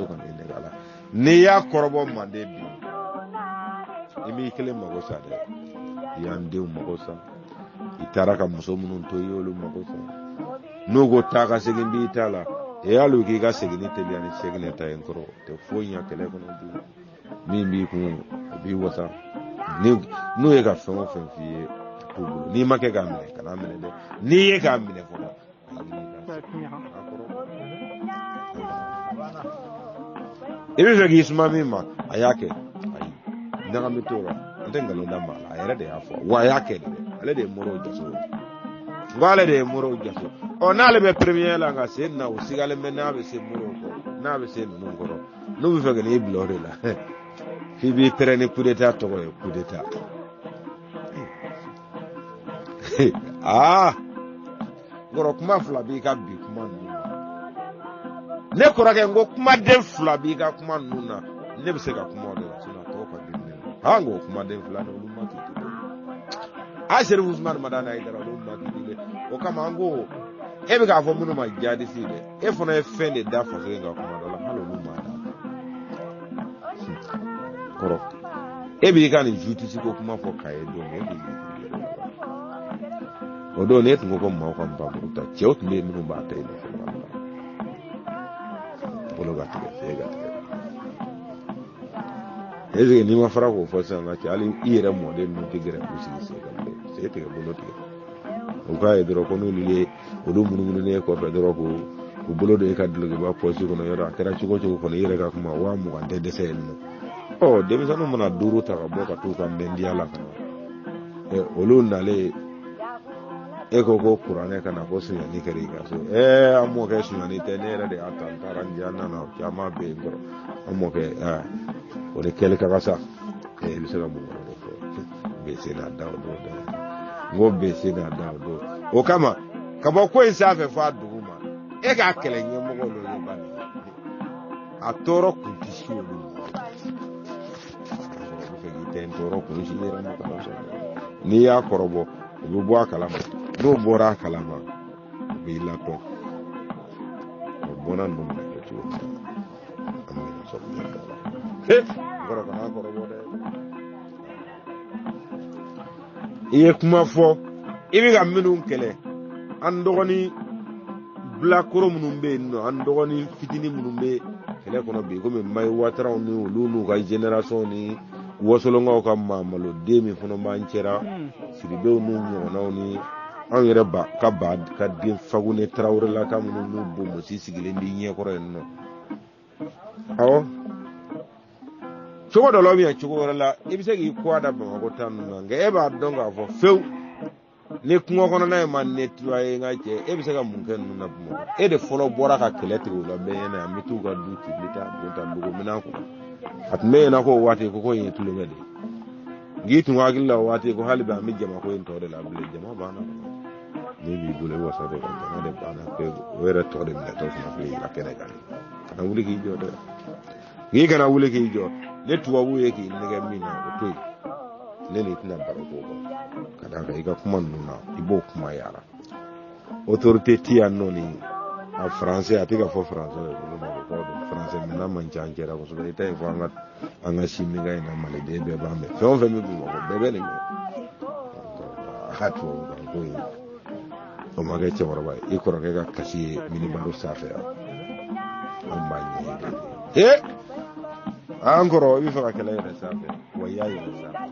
kan'i nɛgɛ a la. N'i y'a kɔrɔbɔ manden bi, i m'i kelen mago sa dɛ, i y'an denw mago sa, i taara ka muso minnu to, i y'olu mago sa. N'u ko taa ka segin b'i ta la, e y'alu k'i ka seginni teliya ni segin ta ye. N kɔrɔ, tɛ foyi ɲɛ kɛlɛ kɔnɔ bi. Min b'i kun, o b'i wasa. N'u ye ka fɛn o fɛn f'i ye, a t'u bolo. N'i ma kɛ k'a minɛ, kan'a minɛ dɛ. N'i ye k'a minɛ fɔlɔ, i bɛ fɛ k'i suma min ma, a y'a kɛ. Ayi, ɲagami t'o la, an tɛ nkalon da maa la. A yɛrɛ de y'a fɔ wa, a y'a kɛ de dɛ. Ale de ye Moriw jaso, n ko ale de ye Moriw jaso. Ɔ, n'ale bɛ premier la, nka sen na, o sigalen bɛ n'a bɛ se Moriw kɔrɔ, n'a bɛ se ninnu kɔrɔ, n'u bɛ fɛ ka n'i bila o de la, k'i b'i pɛrɛn ni coup d'état tɔgɔ ye, coup d'état. Aa, kɔrɔ, kuma fila b'i ka bi kuma ninnu na. Ne kɔrɔkɛ, n ko kumaden fila b'i ka kuma ninnu na, ne bɛ se ka kuma o de la, sinon a tɔw ka girin ne ma. Han, ko kumaden fila ni olu ma k'i tɛ a Serifu Usumani Madani Hayidara, olu ma k'i dɛ. O kama an ko e bɛ k'a fɔ minnu ma jadisi dɛ, e fana ye fɛn de da faso in ka kuma dɔ la, hali olu ma da kɔrɔ. E b'i ka nin justice ko kuma fɔ k'a ye don min, e b'i o don ne tun ko ko maaw ka npanmuru ta, cɛw tun bɛ yen minnu b'a ta i nɔfɛ, bolo ka tigɛ, sen ka tigɛ. Est-ce que n'i ma fara k'o fɔ sisan, cɛ, hali i yɛrɛ mɔden ninnu tɛ gɛrɛ k'u sigi sen kan bilen, sen tigɛ, bolo tigɛ. U k'a ye dɔrɔn ko n'olu ye olu munumununen kɔfɛ dɔrɔn, k'u bolo don e ka dulokiba pɔsi kɔnɔ, yɔrɔ a kɛra cogo o cogo kɔni, i yɛrɛ ka kuma 20,000 tɛ dɛsɛ yen nɔ. Ɔ, denmisɛnninw mana 5 ta ka bɔ ka t'u ka mɛndiya la ka na, olu nalen, e ko ko kuranɛ ka na, ko sonyani kɛra i ka so. Ɛɛ, an mɔkɛ, sonyani tɛ, ne yɛrɛ de y'a ta, n taara n diya, n nana, caman bɛ yen kɔrɔ, an mɔkɛ, ɛɛ, o de kɛli ka ka sa. I bɛ se ka mun wɛrɛ de fɔ? Bese n'a da o don dɛ, n ko bese n'a da o don. O kama, ka bɔ ko in sanfɛ fɔ a dugu ma, e k'a kɛlɛ ɲɛmɔgɔ dɔ ye bani, a tɔɔrɔ kun tɛ si olu ma. U bɛ fɛ k'i tɛ n tɔɔrɔ kun si yɛrɛ ma, kana sɔn. N'i y'a kɔrɔbɔ, u bɛ bɔ a kalama. N'o bɔra a kalama, u b'i latɔn. O bɔnna ninnu bɛna kɛ cogo min na, an bɛna sɔrɔ ɲɛ dɔ la. He, kɔrɔ, kana kɔrɔbɔ dɛ. I ye kuma fɔ, i bɛ ka minnu kɛlɛ, an dɔgɔnin bilakoro minnu bɛ yen nɔ, an dɔgɔnin fitinin minnu bɛ kɛlɛ kɔnɔ bi, komi Mayi Wataraw ni olu n'u ka génération ni wasolonkaw ka maamaloden min fana b'an cɛra, Sidibew n'u ɲɔgɔnnaw ni anw yɛrɛ ba ka ba ka den Fagune Tarawelelaka minnu n'u bonbosi sigilen b'i ɲɛkɔrɔ yen nɔ. Awɔ, cogo dɔ la ou cogo wɛrɛ la, i bɛ se k'i kɔ da Bamakɔ ta ninnu na, nka e b'a dɔn k'a fɔ fewu ni kungo kɔnɔna in ma nettoyer. N ka cɛ, e bɛ se ka mun kɛ ninnu na Bamakɔ? E de fɔlɔ bɔra ka kɛlɛ tigɛ u la bɛɛ ɲɛna. An bɛ t'u ka du ci, n bɛ taa don ta dugu minɛn kɔnɔ. A tun bɛ ɲɛna ko o waati ko in ye tulonkɛ de ye. Nk'i tun hakili la o waati ko hali bi an bɛ jamako in tɔ de la bilen. Jama banna, min b'i bolo i wasa de kan, jama de banna pewu. O yɛrɛ tɔ de minɛtɔ fana filɛ i ka kɛnɛ kan. Kana wuli k'i jɔ dɛ, n'i kana wuli k'i jɔ, ne tubabu ye k'i nɛgɛ min na, o to yen. Ne n'i tɛna baro k'o kan, ka d'a kan i ka kuma ninnu na, i b'o kuma yaara. Autorité ti yan nɔ ni a français, a tɛ ka fɔ français ye Bamakɔkaw don. Français mɛnna man ca an cɛla kosɛbɛ. I ta in fɔ an ka si min ka ɲi na, maliden bɛɛ b'a mɛn. Fɛn o fɛn bɛ Bamakɔ, bɛɛ bɛ nin mɛn. A ka tubabu kan ko in, o ma kɛ cɛkɔrɔba ye, i kɔrɔkɛ ka kasi ye minibaro sanfɛ yan, an b'a ɲɛɲini. He, an kɔrɔ, i bɛ fɛ ka kɛlɛ yɛrɛ sanfɛ wa, i y'a yɛrɛ sanfɛ.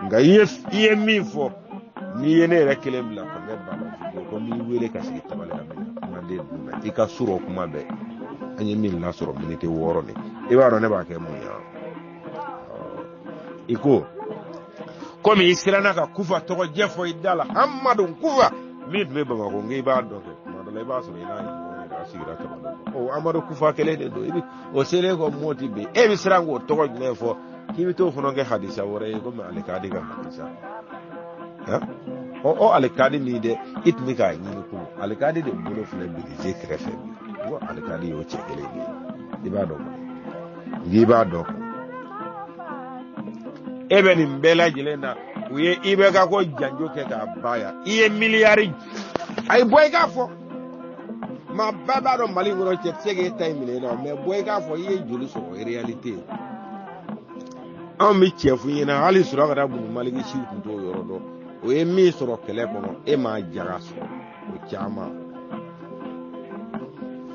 Nka i ye min fɔ, n'i ye ne yɛrɛ kelen bila kɔrɔkɛ ba la, ko n b'i wele ka sigi tabali la kumaden ninnu na, i ka surɔ kuma bɛɛ. An ye min lasɔrɔ miniti 6 nin, i b'a dɔn ne b'a kɛ mun ye? I ko komi i siranna ka Kufa tɔgɔ jɛ fɔ i da la, Hamadu Kufa min tun bɛ Bamakɔ, n k'i b'a dɔn kɛ tuma dɔ la i b'a sɔrɔ i n'a ɲɔgɔn yɛrɛ a sigira tabali la. O Amadu Kufa kelen de don, i bɛ o selen kɔ Moti bɛ yen, e bɛ siran k'o tɔgɔ jumɛn fɔ k'i bɛ t'o fana kɛ hadisa wɛrɛ ye komi alikadi ka hadisa. Ɔ alikadi min dɛ, i tun bɛ k'a ɲini ko alikadi de bolo filɛ bilisi kɛrɛfɛ bi, ko alikadi y'o cɛ kelen de ye, i b'a dɔn kɔni, n'i b'a dɔn kɔni. E bɛ nin bɛɛ lajɛlen na, u ye IBK ko janjo kɛ k'a ban yan, i ye miliyari ayi bɔ i k'a fɔ, maa bɛɛ b'a dɔn Mali kɔnɔ cɛ tɛ se k'e ta in minɛ i la, mɛ bɔ i k'a fɔ i ye joli sɔrɔ o ye réalité ye. Anw bɛ cɛ f'i ɲɛna, hali Surakata Bunu Maliki siw tun t'o yɔrɔ dɔn, o ye min sɔrɔ kɛlɛ kɔnɔ, e m'a jaga sɔrɔ o caman.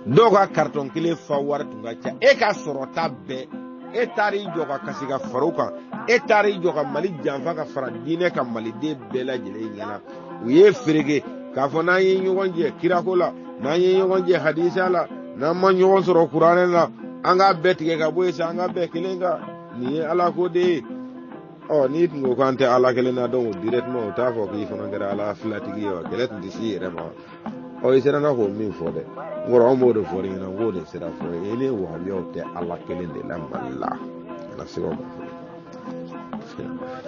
Dɔw ka karitɔn kelen fa wari tun ka ca, e ka sɔrɔta bɛɛ, e taara i jɔ ka kasi ka fara o kan, e taara i jɔ ka Mali janfa ka fara diinɛ kan maliden bɛɛ lajɛlen ɲɛna. U ye fereke k'a fɔ n'an ye ɲɔgɔn jɛ kirako la, n'an ye ɲɔgɔn jɛ hadisa la, n'an ma ɲɔgɔn sɔrɔ kuranɛ la, an k'a bɛɛ tigɛ ka bɔ yen sa, an ka bɛɛ kelen kan, nin ye ala ko de ye. Ɔ n'i tun ko k'an tɛ ala kelen na, donc directement o t'a fɔ k'i fana kɛra ala filatigi ye wa, kɛlɛ tun tɛ s'i yɛrɛ ma. Ɔ i siranna k'o min fɔ dɛ, n kɔrɔ, anw b'o de fɔ i ɲɛna, n k'o de sera fɔ i ni wahabiyaw tɛ ala kelen de la Mali la, kana siga o ma.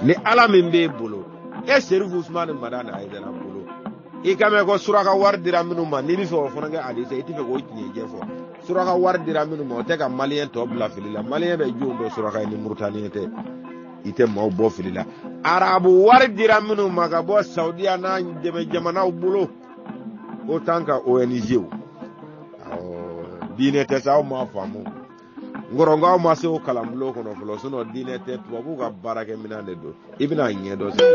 Ni ala min b'e bolo, e Serifu Usumani Madani Hayidara bolo, i ka mɛn ko suraka wari dira minnu ma, n'i bɛ fɛ o fana kɛ hadisa, i tɛ fɛ k'o tiɲɛ jɛ fɔ. Suraka wari dira minnu ma, o tɛ ka maliyɛn tɔ bila fili la. Maliyɛn bɛ jɔn dɔn suraka ye ni Murutaniyɛn tɛ, i tɛ maaw bɔ fili la. Arabu wari dira minnu ma ka bɔ Saudiya n'a dɛmɛ jamanaw bolo, OTAN ka ONG, diinɛ tɛ sa, aw m'a faamu. N kɔrɔ, n k'aw ma se o kalanbulon kɔnɔ fɔlɔ, sinɔn diinɛ tɛ, tubabuw ka baarakɛminɛn de don. I bɛna a ɲɛ dɔn sisan,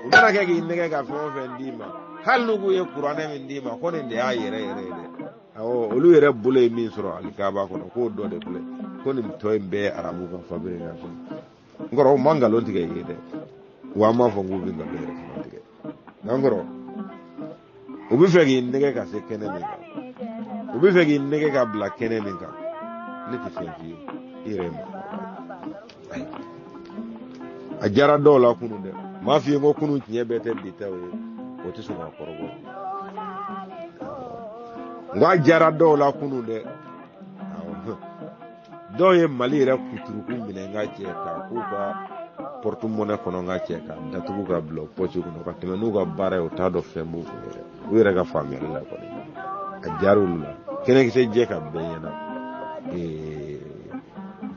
u mana kɛ k'i nɛgɛ ka fɛn o fɛn d'i ma, hali n'u k'u ye kuranɛ min d'i ma ko nin de y'a yɛrɛ yɛrɛ ye dɛ, awɔ, olu yɛrɛ bolo ye min sɔrɔ alikaba kɔnɔ, k'o dɔ de filɛ, ko nin tɔ in bɛɛ ye arabu ka fabrication. N kɔrɔ, o ma nkalon tigɛ i ye dɛ, wa an b'a fɔ k'u bɛ nkalon yɛrɛ fana tigɛ, nka n kɔrɔ, u bɛ fɛ k'i nɛgɛ ka se kɛnɛ min kan, u bɛ fɛ k'i nɛgɛ ka bila kɛnɛ min kan, ne tɛ fɛn f'i ye, i yɛrɛ ye mɔgɔkɔrɔba ye. A diyara dɔw la kunun dɛ, n m'a f'i ye ko kunun tiɲɛ bɛɛ tɛ bi taw ye, o tɛ sɔn ka kɔrɔbɔ. N ko a diyara dɔw la kunun dɛ, dɔw ye Mali yɛrɛ kuturuku minɛ n ka cɛ k'a k'u ka porte-monnaie kɔnɔ, n ka cɛ k'a datugu ka bila pɔsi kɔnɔ ka tɛmɛ n'u ka baara ye, u t'a dɔn fɛn b'u kun yɛrɛ, u yɛrɛ ka faamuyali la kɔni, a diyara olu la. Kɛnɛkisɛ jɛ ka bɛɛ ɲɛna,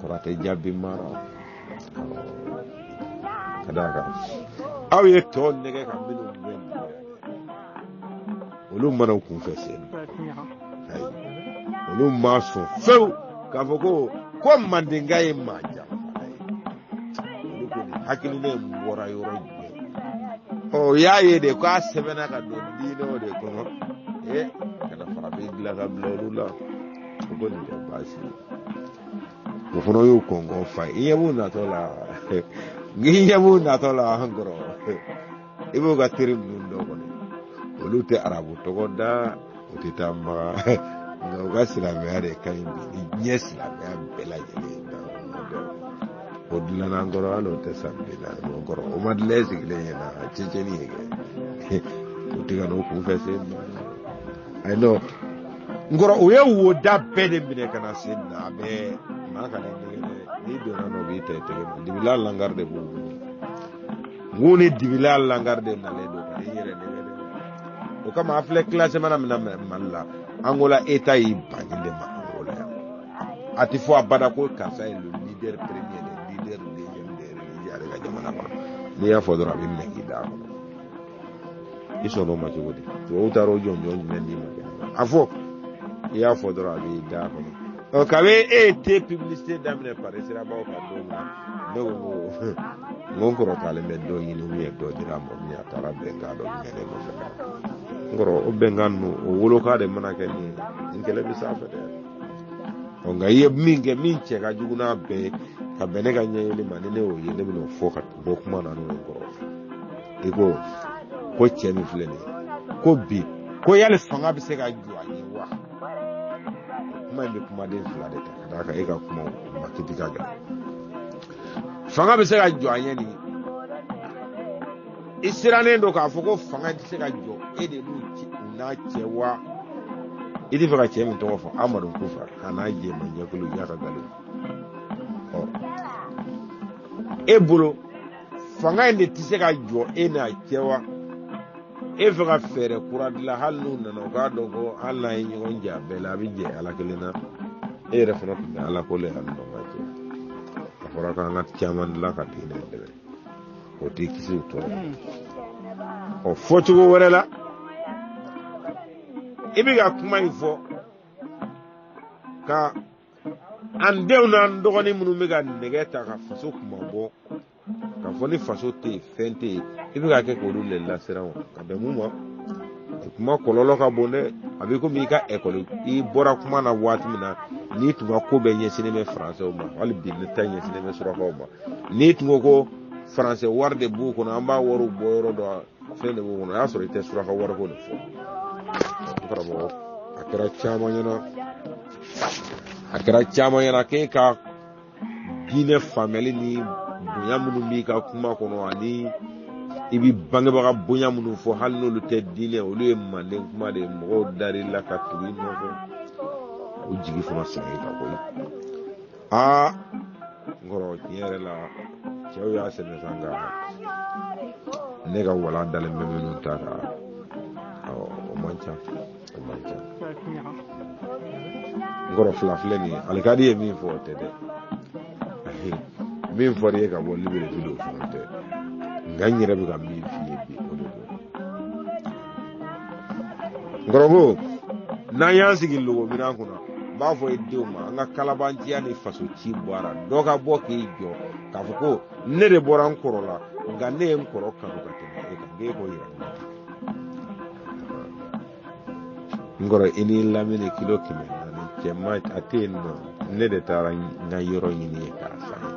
kɔrɔ tɛ jaabi mara ka d'a kan aw ye tɔ nɛgɛ ka minnu gɛn, olu mana u kunfɛ sen, ayi, olu ma sɔn fewu k'a fɔ ko mandenka ye maa janfa ye. Olu ko nin hakilina in bɔra yɔrɔ jumɛn? Ɔ o y'a ye de k'a sɛbɛnna ka don diinɛw de kɔnɔ, ka na farafin dilan ka bila olu la, o ko nin tɛ baasi ye. O fana y'o kɔngɔ fa ye. I ɲɛ b'u natɔ la, n'i ɲɛ b'u natɔ la, an kɔrɔ, i b'o ka teri ninnu dɔ kɔni, olu tɛ arabu tɔgɔ da, o tɛ taa Maga, nka u ka silamɛya de ka ɲi bi ni diɲɛ silamɛya bɛɛ lajɛlen ye. O dilanna an kɔrɔ, hali o tɛ san 40 o kɔrɔ, o ma dilan e sigilen ɲɛna, a cɛncɛnni ye kɛ, o tɛ ka n'o kunfɛ sen na. Ayi non, n kɔrɔ, u ye woda bɛɛ de minɛ ka na sen na, a bɛɛ maa ka n'i nɛgɛ dɛ, n'i donna nɔ, u b'i ta i tɛgɛ ma, dibila langari de b'u bolo. N k'u ni dibila langari de nalen don ka n'i yɛrɛ nɛgɛ dɛ. O kama a filɛ classement min na Mali la, Angola État y'i ban nin de ma Angola yan. A tɛ fɔ abada ko karisa ye le leader premier, le leader deuxième des religieux ale ka jamana kɔnɔ. N'i y'a fɔ dɔrɔn, a bɛ minɛ k'i da a kɔnɔ. I sɔnn'o ma cogo di? Tubabu taara o jɔnjɔn jumɛn d'i ma kɛ? A fɔ, i y'a fɔ dɔrɔn, a b'i da a kɔnɔ. Ɔ kabi e ye te publicité daminɛ Paris sirabaw kan don min na, ne ko n ko n kɔrɔ taalen bɛ dɔ ɲini, ou bien dɔ dira a ma, ou bien a taara bɛnkan dɔ minɛ ne nɔfɛ. N kɔrɔ, o bɛnkan ninnu, o wolokan de mana kɛ nin ye, nin kɛlɛ bɛ sanfɛ dɛ. Ɔ nka i ye min kɛ, min cɛ ka jugu n'a bɛɛ ye, Ka bɛn ne ka ɲɛyeli ma, ni ne y'o ye, ne bɛna o fɔ ka bɔ kuma na n'o ye. Kɔrɔ, i ko ko cɛ min filɛ nin ye, ko bi ko yali fanga bɛ se ka jɔ a ɲɛ wa? Kuma in bɛ kumaden fila de ta, ka d'a kan e ka kuma ma kiti ka gɛlɛn. Fanga bɛ se ka jɔ a ɲɛ nin, i sirannen don k'a fɔ ko fanga tɛ se ka jɔ e de n'u n'a cɛ wa? I tɛ fɛ ka cɛ min tɔgɔ fɔ, Amadu Kufa a n'a jɛma jɛkulu y'a ka nkalon. Ɔ, e bolo fanga in de tɛ se ka jɔ e n'a cɛ wa? E fɛ ka fɛɛrɛ kura dilan, hali n'u nana, u k'a dɔn ko hali n'a ye ɲɔgɔn jɛ a bɛɛ la, a bɛ jɛ Ala kelen na. E yɛrɛ fana tun bɛ Ala ko la yan nɔ, ka cɛ a fɔra k'an ka caman dilan ka diinɛ dɛmɛ, o t'i kisi o tɔɔrɔ. Ɔ, fɔcogo wɛrɛ la, i bɛ ka kuma in fɔ ka an denw n'an dɔgɔnin minnu bɛ ka nɛgɛ ta ka faso kuma bɔ, k'a fɔ ni faso tɛ yen, fɛn tɛ yen, i bɛ ka kɛ k'olu le lasiran wa? Ka bɛn mun ma, kuma kɔlɔlɔ ka bon dɛ. A bɛ komi i ka ekɔli, i bɔra kuma na waati min na, n'i tun ka ko bɛɛ ɲɛsinnen bɛ faransɛw ma, hali bi ne ta ɲɛsinnen bɛ surakaw ma, n'i tun ko ko faransɛ wari de b'u kɔnɔ, an b'a wariw bɔ yɔrɔ dɔn, fɛn de b'u kɔnɔ, o y'a sɔrɔ i tɛ suraka wariko de fɔ. N karamɔgɔ, a kɛra caman ɲɛna, a kɛra caman ɲɛna k'e ka diinɛ faamuyali ni bonya minnu b'i ka kuma kɔnɔ, ani i bɛ bangebaga bonya minnu fɔ, hali n'olu tɛ diinɛ, olu ye manden kuma de ye. Mɔgɔw dar'i la ka tugu i nɔfɛ, o jigi fana sɛgɛn i kan koyi. Aa, n kɔrɔ, tiɲɛ yɛrɛ la, cɛw y'a sɛnɛ sa, nka ne ka walan dalen bɛ minnu ta kan, o man ca, o man ca. N kɔrɔ, fila filɛ nin ye, alikadi ye min fɔ, o tɛ dɛ. Min fɔra i ye ka bɔ Libreville, o fana tɛ. Nka n yɛrɛ bɛ ka min f'i ye bi, o de don. N kɔrɔ, ko n'an y'an sigi logominan kunna, n b'a fɔ i denw ma, an ka kalabanciya ni faso ci bɔra, dɔ ka bɔ k'i jɔ k'a fɔ ko ne de bɔra n kɔrɔ la, nka ne ye n kɔrɔ kanu ka tɛmɛ e kan, k'e k'o yira ne la. N kɔrɔ, i ni lamini kilo 400, cɛ ma a tɛ yen nɔ. Ne de taara n ka yɔrɔ ɲini ye k'a san ye.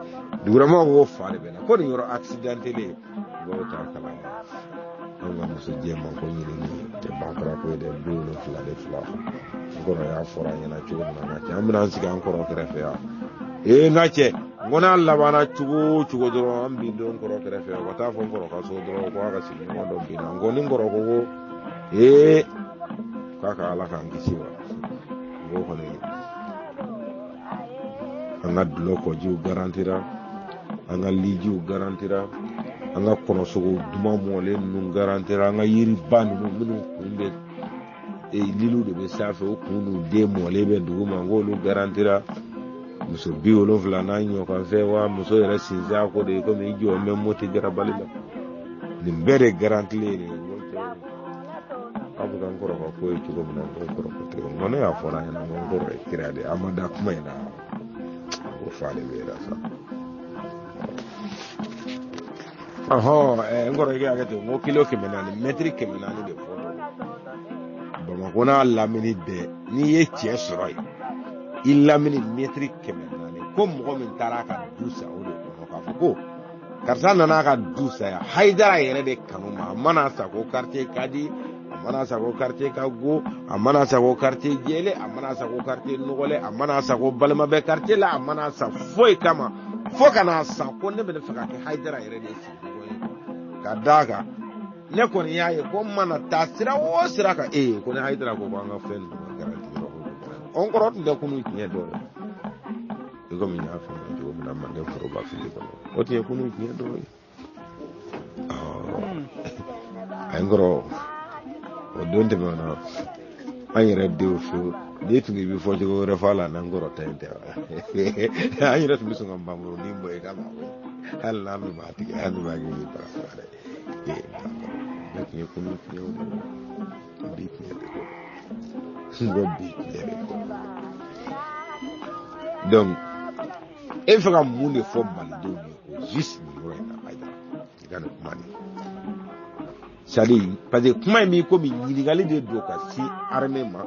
Dugulamaw ko fa de bɛ na ko nin yɔrɔ accidenté dɔw t'a kalama. An ka muso jɛman ko ɲinini tɛ bankara ko ye dɛ. 72 de fila, n kɔrɔ, y'a fɔra an ɲɛna cogo min na, n ka cɛ, an bɛna an sigi an kɔrɔ kɛrɛfɛ yan. Ee, n ka cɛ, n ko n'a labanna cogo o cogo dɔrɔn, an bi don n kɔrɔ kɛrɛfɛ yan, ka taa fɔ n kɔrɔ ka so dɔrɔn ko a ka sigiɲɔgɔn dɔ binna. N ko ni n kɔrɔ ko ee, k'a ka Ala k'an kisi wa. N ko kɔni, an ka dulɔ kɔjiw garantira, an ka lijiw garantira, an ka kɔnɔsogo duman mɔlen ninnu garantira, an ka yiriba ninnu minnu kun bɛ liliw de bɛ sanfɛ, o kun n'u den mɔlen bɛ dugu ma, n k'olu garantira. Muso 70 n'a ɲɔkanfɛ wa, muso yɛrɛ sinsin a ko de ye komi i jɔ n bɛ moti garabali la, nin bɛɛ de garantilen de ye. Aw bɛ ka n kɔrɔ ka ko ye cogo min na, n ko n kɔrɔ ko tɛ, n ko ne y'a fɔra a ɲɛna, n ko n kɔrɔ ye kira de ye. A ma da kuma in na, ko fa de bɛ yɛrɛ sa. Ɔhɔn, n kɔrɔ, i k'a kɛ ten. N ko kilo 400, mɛtiri 400 de fɔ Bamakɔ n'a lamini bɛɛ. N'i ye cɛ sɔrɔ yen, i lamini mɛtiri 400, ko mɔgɔ min taara a ka du san o de kɔnɔ, k'a fɔ ko karisa nana a ka du san yan Hayidara yɛrɛ de kanu ma, a mana sa ko quartier ka di, a mana sa ko quartier ka go, a mana sa ko quartier jɛlen, a mana sa ko quartier nɔgɔlen, a mana sa ko balima bɛ quartier la, a mana sa foyi kama, fo ka n'a san ko ne bɛ fɛ ka kɛ Hayidara yɛrɛ de sigiɲɔgɔn ye, ka d'a kan ne kɔni y'a ye ko n mana taa sira o sira kan, ee, ko ni Hayidara ko an ka fɛn ninnu ka garanti yɔrɔ ko n kɔrɔ tun tɛ kunun tiɲɛ dɔ ye, i komi n y'a f'i ɲɛna cogo min na manden foroba fili kɔnɔ, o tun ye kunun tiɲɛ dɔ ye. A ye n kɔrɔ, o don tɛmɛna, an yɛrɛ denw fewu, n'i tun i bɛ fɔ cogo wɛrɛ fɔ a la, n'an kɔrɔ ta in tɛ, an yɛrɛ tun bɛ sɔn ka npanmurunin bɔ i kama, hali n'an dun b'a tigɛ, hali n'u b'a kɛ bara fara dɛ. Ee, ne tun ye kunun tiɲɛ o de bi tiɲɛ de ko, n ko bi tiɲɛ de ko. Donc e bɛ fɛ ka mun de fɔ malidenw ye o juste nin yɔrɔ in na, Hayidara, i ka nin kuma nin? C'est à dire, parce que kuma in b'i komi ɲininkali de don ka si armée ma,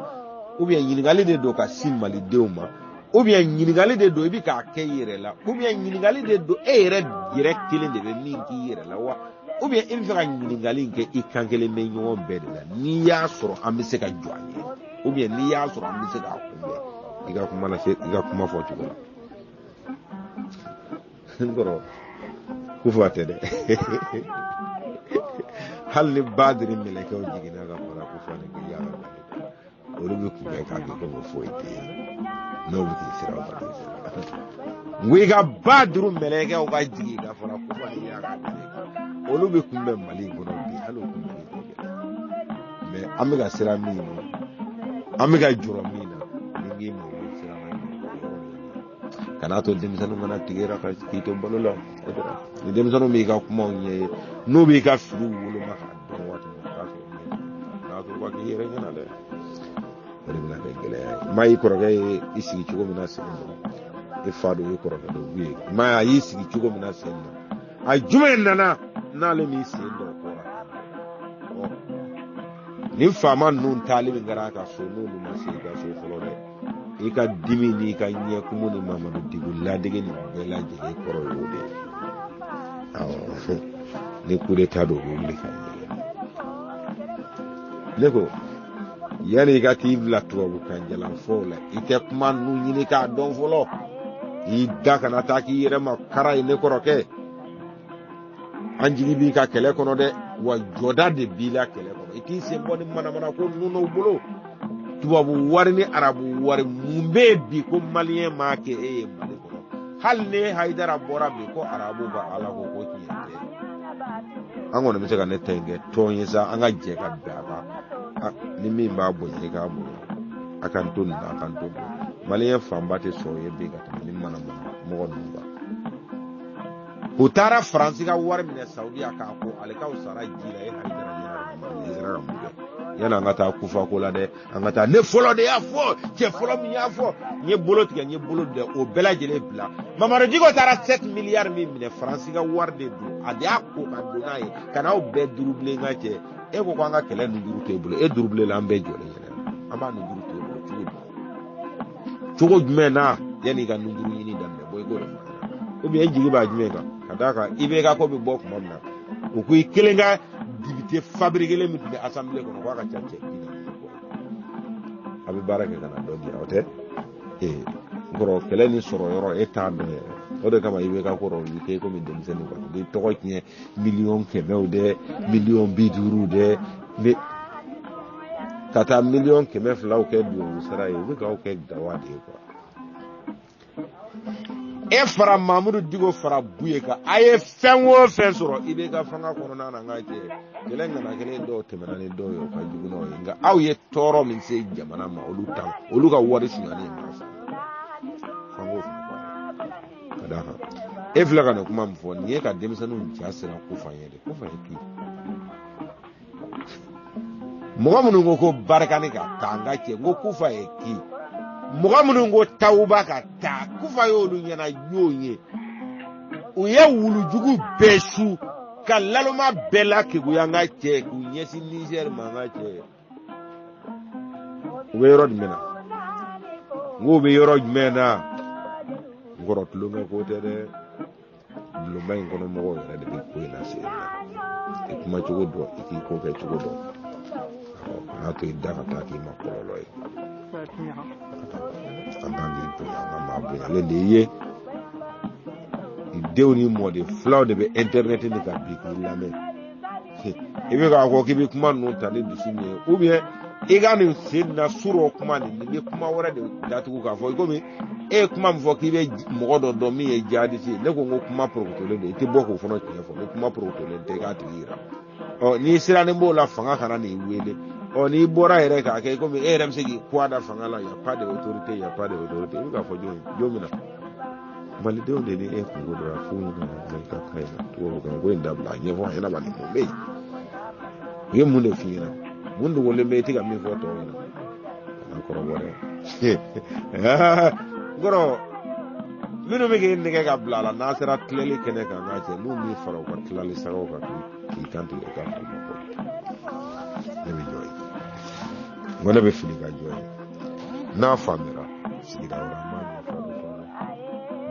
ou bien ɲininkali de don ka si malidenw ma. Ou bien ɲininkali de don i bɛ k'a kɛ i yɛrɛ la, ou bien ɲininkali de don e yɛrɛ yɛrɛ kelen de bɛ min k'i yɛrɛ la wa, ou bien i bɛ fɛ ka ɲininkali in kɛ i kan kelen bɛ ɲɔgɔn bɛɛ de la. N'i y'a sɔrɔ an bɛ se ka jɔ a ɲɛ, ou bien n'i y'a sɔrɔ an bɛ se k'a kunbɛn i ka kuma lase, i ka kuma fɔ cogo la. N kɔrɔ, kufa tɛ dɛ. Hali ni badiri mɛlɛkɛw jiginna ka fara kufa ni yala olu bɛ kunbɛn k'a kɛ komi foyi tɛ yen, n'o bɛ k'i siran o ka k'i siran. N ko i ka 50 mɛlɛkɛw ka jigin ka fara kufa ni yala kan, olu bɛ kunbɛn Mali in kɔnɔ bi, hali o kunbɛnni tɛ gɛlɛya. Mais an bɛ ka siran min ɲɛ, an bɛ ka jɔrɔ min na, ni n k'i ma o siran na yɔrɔ de ye. Kan'a to denmisɛnninw kana tigɛ ka k'i to balo la. Ni denmisɛnninw b'i ka kumaw ɲɛ ye, n'u b'i ka filiw woloma k'a dɔn waati min na, k'a sɔrɔ n'a to ka k'i yɛrɛ ɲɛna dɛ, o de bɛna kɛ gɛlɛya ye. Maa y'i kɔrɔkɛ ye i sigi cogo min na sen na, i fa don, i kɔrɔkɛ don, ye maa a y'i sigi cogo min na sen na, a jumɛn nana n'ale m'i sen dɔ kɔ la. Ɔ ni faama ninnu taali min kɛra a ka so, n'olu ma se i ka so fɔlɔ dɛ, i ka dimi n'i ka ɲɛkumu ni Mamadu Diko ladege nin bɛɛ lajɛlen kɔrɔ ye o de ye. Awɔ, ni coup d'état don, o bɛ wuli ka yɛlɛ. Ne ko yanni i ka t'i bila tubabu kan jalan fɔw la, i tɛ kuma ninnu ɲini k'a dɔn fɔlɔ. I da kana taa k'i yɛrɛ ma kara ye. Ne kɔrɔkɛ, an jigi b'i ka kɛlɛ kɔnɔ dɛ, wa jɔda de b'i la kɛlɛ kɔnɔ. I t'i sen bɔ ni manamana ko ninnu n'o bolo. Tubabu wari ni arabu wari, mun bɛ yen bi ko maliyɛn m'a kɛ e ye Mali kɔnɔ? Hali ni Hayidara bɔra bi ko arabu ka ala ko ko tiɲɛ tɛ, an kɔni bɛ se ka ne ta in kɛ tɔn ye sa. An ka jɛ ka bɛn a kan, ni min b'a bonya i k'a bonya, a k'an to nin na, a k'an to nin na. Maliyɛn fanba tɛ sɔn ye bi ka tɛmɛ ni manamana mɔgɔ ninnu kan. U taara Faransi ka wari minɛ Saudiya k'a ko ale k'aw sara ji la. E Hayidara ɲɛna, i sera ka mun kɛ yanni an ka taa kufa ko la dɛ? An ka taa, ne fɔlɔ de y'a fɔ, cɛ fɔlɔ min y'a fɔ, n ye bolo tigɛ, n ye bolo tigɛ, o bɛɛ lajɛlen bila. Mamadu Diko taara 7 miliyari min minɛ, Faransi ka wari de don, a de y'a ko ka don n'a ye ka n'aw bɛɛ durubilen. Ka cɛ, e ko ko an ka kɛlɛ nujuru t'e bolo, e durubilen la, an bɛɛ jɔlen ɲɛna, an b'a nujuru t'e bolo cogo di? Cogo jumɛn na yanni i ka nujuru ɲini daminɛ, bɔ i k'o de fɔ an ɲɛna. Ou bien e jigi b'a jumɛn kan? Ka d'a kan IBK ko bɛ bɔ tuma min na, o ko i kelen ka député fabriqué min tun bɛ assemblée kɔnɔ, k'a ka ca cɛ 40 kɔ, a bɛ baara kɛ ka na dɔ di aw tɛ. Ee n kɔrɔ, kɛlɛ ni sɔrɔ yɔrɔ e t'a dɔn yɛrɛ. O de kama IBK kɔrɔ i kɛ komi denmisɛnnin kɔni, i tɔgɔ tiɲɛ miliyɔn kɛmɛw dɛ, miliyɔn 50 dɛ, ne ka taa miliyɔn 200 kɛ dubabu sara ye, u bɛ k'aw kɛ gawa de ye quoi. E fara Mamudu Diko fara Buye kan, a ye fɛn o fɛn sɔrɔ i bɛ ka fanga kɔnɔna na, n ka cɛ, kɛlɛ ŋana kelen dɔw tɛmɛna ni dɔw ye, o ka jugu n'aw ye. Nka aw ye tɔɔrɔ min se jamana ma, olu ta olu ka wari sonyali ma sa f'an k'o fana bɔ ka d'a kan. E filɛ ka nin kuma min fɔ nin ye ka denmisɛnninw ja siran ko fa ye de, ko fa ye k'i mɔgɔ minnu ko ko Barikani ka taa, n ka cɛ, n ko kufa ye ki mɔgɔ minnu ko Tawuba ka taa, kufa y'olu ɲɛna y'o ye. U ye wulujugu bɛɛ su ka laloma bɛɛ la keguya, n ka cɛ, k'u ɲɛsin Nizɛri ma. N ka cɛ, u bɛ yɔrɔ jumɛn na? N k'u bɛ yɔrɔ jumɛn na? N kɔrɔ, tulonkɛ ko tɛ dɛ. Bulonba in kɔnɔ mɔgɔw yɛrɛ de bɛ ko in na sen na. I kuma cogo dɔn, i k'i ko kɛ cogo dɔn, kan'a to i da ka taa k'i ma kɔlɔlɔ ye. An kan k'i bonya, an ka maa bonyalen de ye. I denw ni mɔden filaw de bɛ intɛrinɛti ni ka bi k'i lamɛn. I bɛ k'a fɔ k'i bɛ kuma ninnu ta ni dusu min ye, ou bien i ka nin sen na surɔ kuma nin, nin bɛ kuma wɛrɛ de datugu k'a fɔ komi e ye kuma min fɔ k'i bɛ mɔgɔ dɔ dɔn min ye jihadisi ye. Ne ko n ko kuma porokotolen don, i tɛ bɔ k'o fana tiɲɛ fɔ. Ni kuma porokotolen tɛ, i k'a tigi yira. Ɔ n'i sirannen b'o la, fanga kana n'i wele. Ɔ n'i bɔra yɛrɛ k'a kɛ komi e yɛrɛ bɛ se k'i kɔ da fanga la, y a pas de autorité, y a pas de autorité, i bɛ k'a fɔ jɔn ye jɔn min na? Malidenw de ni e kungo dɔ la f'u ɲɛna na i ka kan in na tubabukan ko in dabila. A ɲɛfɔ a ɲɛna ba, nin mun bɛ yen? U ye mun de f'i ɲɛna? Mun dogolen bɛ i tɛ ka min fɔ tɔw ɲɛna? Kana kɔrɔbɔ dɛ, n kɔrɔ. Minnu bɛ k'e nɛgɛ ka bila a la, n'a sera tilali kɛnɛ kan, k'a cɛ n'u m'i fara u ka tilali sagaw kan k'i kan tigɛ i ka fili ma kɔ. Ne bɛ jɔ yen, n ko ne bɛ fili ka jɔ yen. N'a faamuyara, sigida wɛrɛ an b'a ɲɛfɔ.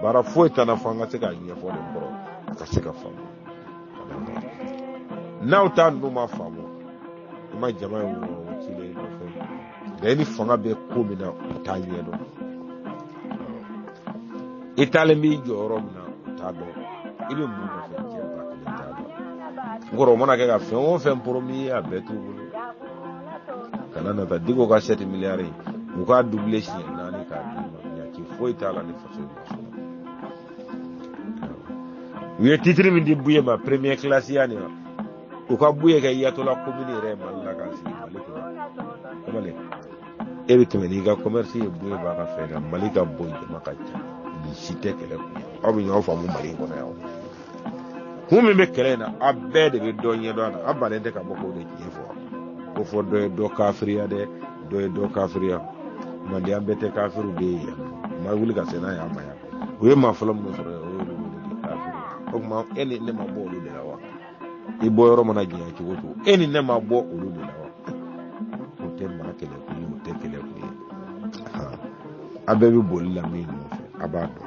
Baara foyi t'an na fo an ka se k'a ɲɛfɔ de kɔrɔ a ka se ka faamu. N'aw ta ninnu ma faamu, i ma jama ye wo cilen nɔfɛ, nka i ni fanga bɛ ko min na, u t'a ɲɛdɔn. I taalen b'i jɔ yɔrɔ min na, u t'a dɔn. I bɛ mun nɔfɛ, cɛ ba kelen t'a dɔn. N kɔrɔ, o mana kɛ ka fɛn o fɛn promis ye, a bɛɛ t'u bolo. Kana nata Diko ka 7 miliyari, u k'a doubler siɲɛ 4 k'a d'i ma, ɲaci foyi t'a la ni faso ma sɔrɔ. U ye titre min di Buye ma, premier classe ya nin na, u ka Buye kɛ yatɔla commune yɛrɛ ye Mali la, k'a sigi Mali kunna. Kamalen, e bɛ tɛmɛ n'i ka commerce ye, Buye b'a ka fɛn kan. Mali ka bon, jama ka ca, nin si tɛ kɛlɛ kun ye. Aw bɛ ɲɔgɔn faamu Mali in kɔnɔ yan. Kun min bɛ kɛlɛ in na, a bɛɛ de bɛ dɔ ɲɛdɔn a la. A bannen tɛ ka bɔ k'o de tiɲɛ fɔ ko fɔ dɔ ye dɔ kafiriya dɛ, dɔ ye dɔ kafiriya. Manden, an bɛɛ tɛ kafiriw de ye yan. Ma wuli ka se n'a ye an ma yan. U ye maa fɔlɔ minnu sɔrɔ yan, o y'olu wele de kafiri. O tuma, e ni ne ma bɔ olu de la wa? I bɔ yɔrɔ mana janya cogo o cogo, e ni ne ma bɔ olu de la wa? O tɛ maa kɛlɛ kun ye, o tɛ kɛlɛ kun ye. A bɛɛ bɛ boli la min nɔfɛ, a b'a dɔn,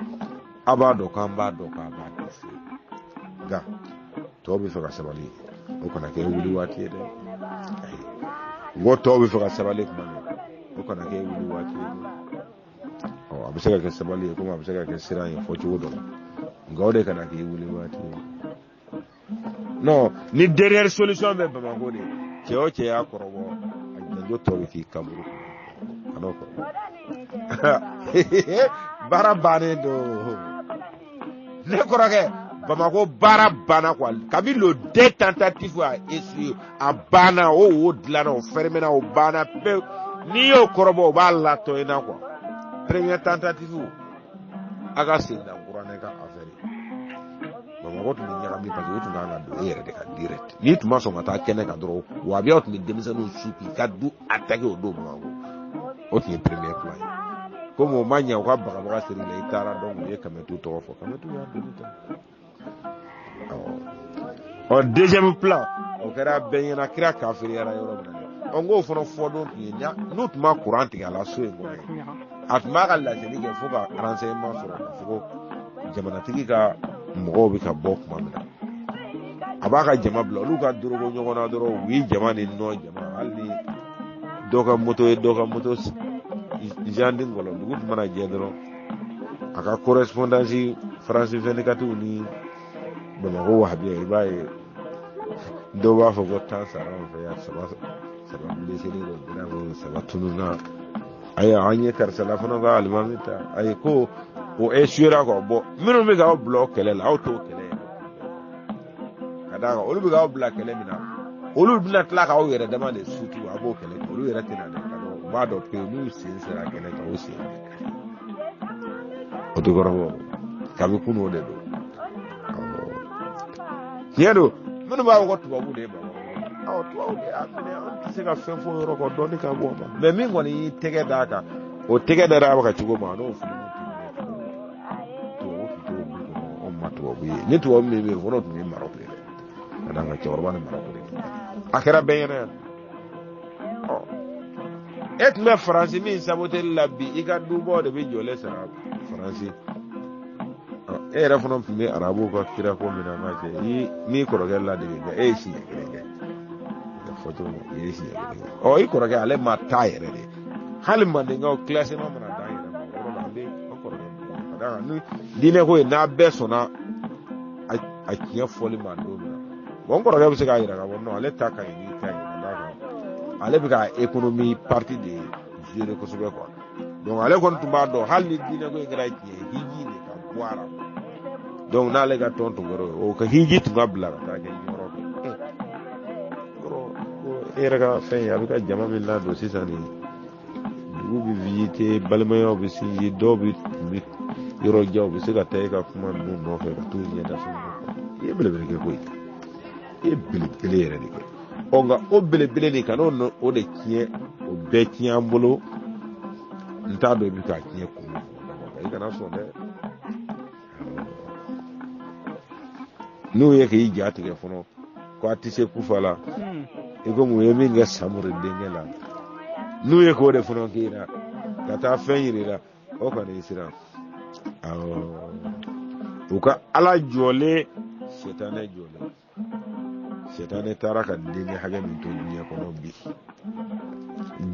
a b'a dɔn k'an b'a dɔn k'a b'a dɔn fiyewu. Nka tɔw bɛ fɛ ka sabali, o kana kɛ wuli waati ye dɛ. Ayi, n ko tɔw bɛ fɛ ka sabali tuma min, o kana kɛ wuli waati ye dɛ. Ɔ, a bɛ se ka kɛ sabali ye, komi a bɛ se ka kɛ siran ye fɔ cogo dɔ la, nka o de kana kɛ wuli waati ye. Non, ni dernière solution bɛ Bamakɔ de, cɛ o cɛ y'a kɔrɔbɔ, a janjo tɔ bɛ k'i kaburu kɔnɔ. Kan'o kɔrɔbɔ, baara bannen don. Ne kɔrɔkɛ, Bamakɔ baara banna quoi. Kabi le deux tentatives a échoué, a banna. O wo dilanna, o fermé o banna pewu. N'i y'o kɔrɔbɔ, o b'a latɔ i na quoi. Première tentative, a ka sen da kuranɛ ka affaire ye. Bamakɔ tun bɛ ɲagami parce que o tun kan ka don e yɛrɛ de ka direct. N'i tun ma sɔn ka taa kɛnɛ kan dɔrɔn, wahabiyaw tun bɛ denmisɛnninw su k'i ka du attaquer o don Bamakɔ. O tun ye premier plan ye. Komi o ma ɲɛ, u ka bagabaga siri la, i taara donc u ye Kamɛtu tɔgɔ fɔ, Kamɛtu y'a doni ta. Ɔ, deuxième plan, o kɛra bɛɛ ɲɛna, kira kafiriyara yɔrɔ min na dɛ. Ɔ, n k'o fana fɔ don tun ye n'u tun ma kuran tigɛ a la so in kɔnɔ yen, a tun b'a ka laseli kɛ fo ka renseignement sɔrɔ k'a fɔ ko jamanatigi ka mɔgɔw bɛ ka bɔ tuma min na, a b'a ka jama bila olu ka dorogo ɲɔgɔn na dɔrɔn. U ye jama ni nɔ jama, hali ni dɔ ka moto ye dɔ ka moto jandi ngɔlɔ. Dugu tun mana jɛ dɔrɔn, a ka correspondance France 24 ni Bamakɔ wahabiya, i b'a ye dɔw b'a fɔ ko 10 sara an fɛ yan, saba saba blessé don grave, saba tununna. Ayiwa, an ye karisa la fana ka alimami ta. Ayi, ko o échouera quoi. Bon, minnu bɛ k'aw bila o kɛlɛ la, aw t'o kɛlɛ yɛrɛ ka d'a kan olu bɛ k'aw bila kɛlɛ min na, olu bɛna tila k'aw yɛrɛ dama de sutu. A b'o kɛlɛ kɛ, olu yɛrɛ tɛna dɛ ka dɔn. U b'a dɔn pewu, n'u sen sera kɛnɛ kan, u sen bɛ kari. O tɛ kɔrɔbɔ kabi kunun, o de don. Tiɲɛ don, minnu b'a fɔ ko tubabu de ye Bamakɔ, awɔ, tubabu de y'a minɛ, an tɛ se ka fɛn fɔ o yɔrɔ kɔ dɔɔni ka bɔ o ma. Mɛ min kɔni y'i tɛgɛ d'a kan, o tɛgɛ dara a kan cogo min, a n'o fili tubabu tun t'o du kɔnɔ. Anw ma tubabu ye, ni tubabu min bɛ yen, o fana tun ye Marɔku ye dɛ, ka d'a kan cɛkɔrɔba ni Marɔku de tun a kɛra bɛɛ ɲɛna yan. Ɔ, e tun bɛ Faransi min saboteli la bi, i ka dubaw de bɛ jɔlen sara Faransi. E yɛrɛ fana tun bɛ arabuw ka kira ko min na, n'a cɛ i n'i kɔrɔkɛ ladege, nka e ye siɲɛ kelen kɛ ka fɔ cogo min, i ye siɲɛ kelen kɛ. Ɔ, i kɔrɔkɛ ale ma taa yɛrɛ de. Hali mandenkaw classement mana d'an yɛrɛ ma, o yɔrɔ la an bɛ an kɔrɔkɛ ka d'a kan ni diinɛ ko ye, n'a bɛɛ sɔnna a tiɲɛ fɔli ma don min na. Bon, n kɔrɔkɛ bɛ se k'a yira k'a fɔ non, ale ta ka ɲi n'i ta ye, ka d'a kan ale bɛ ka économie partie de gérer kosɛbɛ quoi. Donc ale kɔni tun b'a dɔn, hali ni diinɛ ko in kɛra tiɲɛ ye, hiji de ka bɔ a la. Donc n'ale ka tɔn tun kɛra o ye, o ka hiji tun ka bila ka taa kɛ yɔrɔ dɔ yɔrɔ ko e yɛrɛ ka fɛn ye. A bɛ ka jama min ladon sisan nin, dugu bɛ visiter, balimayaw bɛ sinsin, dɔw bɛ yɔrɔ jan, u bɛ se ka taa e ka kuma ninnu nɔfɛ ka t'u ɲɛda fɛnw i ye belebele kɛ koyi, i ye belebele yɛrɛ de kɛ. Ɔ, nka o belebele nin, ka n'o o de tiɲɛ, o bɛɛ tiɲɛ an bolo. N t'a dɔn i bɛ k'a tiɲɛ kun min fɔ, i kana sɔn dɛ. N'u ye k'i ja tigɛ fɔlɔ ko a tɛ se kufa la, i komi u ye min kɛ Samori denkɛ la, n'u ye k'o de fana k'i la ka taa fɛn yir'i la, o kɔni i siran. Awɔ, u ka ala jɔlen, sitanɛ jɔlen. Sitanɛ taara ka denkɛ hakɛ min to diɲɛ kɔnɔ bi,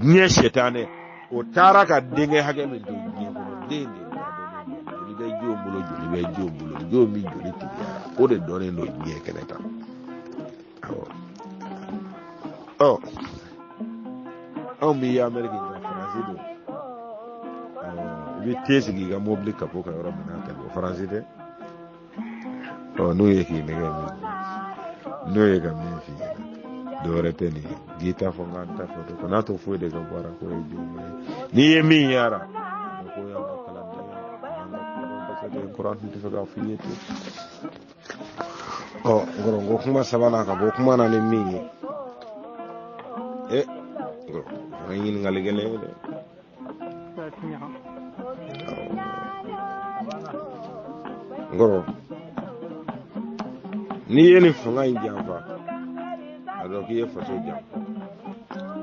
diɲɛ sitanɛ o taara ka denkɛ hakɛ min to diɲɛ kɔnɔ, den de dadɔnnen don. Joli bɛ jɔn bolo, joli bɛ jɔn bolo, jɔn bɛ joli tigiyara, o de dɔnnen don diɲɛ kɛnɛ kan. Awɔ, ɔ anw bɛ ye Ameriki nka Faransi don. Awɔ, i bɛ te sigi i ka mobili kapo kan yɔrɔ min na, tɛ bɔ Faransi dɛ. Ɔ n'o ye k'i nɛgɛ min, n'o ye ka min f'i ɲɛna, dɔwɛrɛ tɛ nin ye. K'i ta fɔ n k'an ta fɔ dɛ, kan'a to foyi de ka bɔ a la k'o ye juguman ye. N'i ye min y'a la, ko y'an ka kalanden ye, an ka kodɔn kosɛbɛ. N kɔrɔ, an tun tɛ fɛ k'a f'i ye ten. Ɔ n kɔrɔ, n ko kuma sabanan ka bɔ kuma na ni min ye, e n kɔrɔ, o fana ye ɲininkali gɛlɛn ye dɛ. N kɔrɔ, n'i ye nin fanga in janfa, a dɔn k'i ye faso janfa,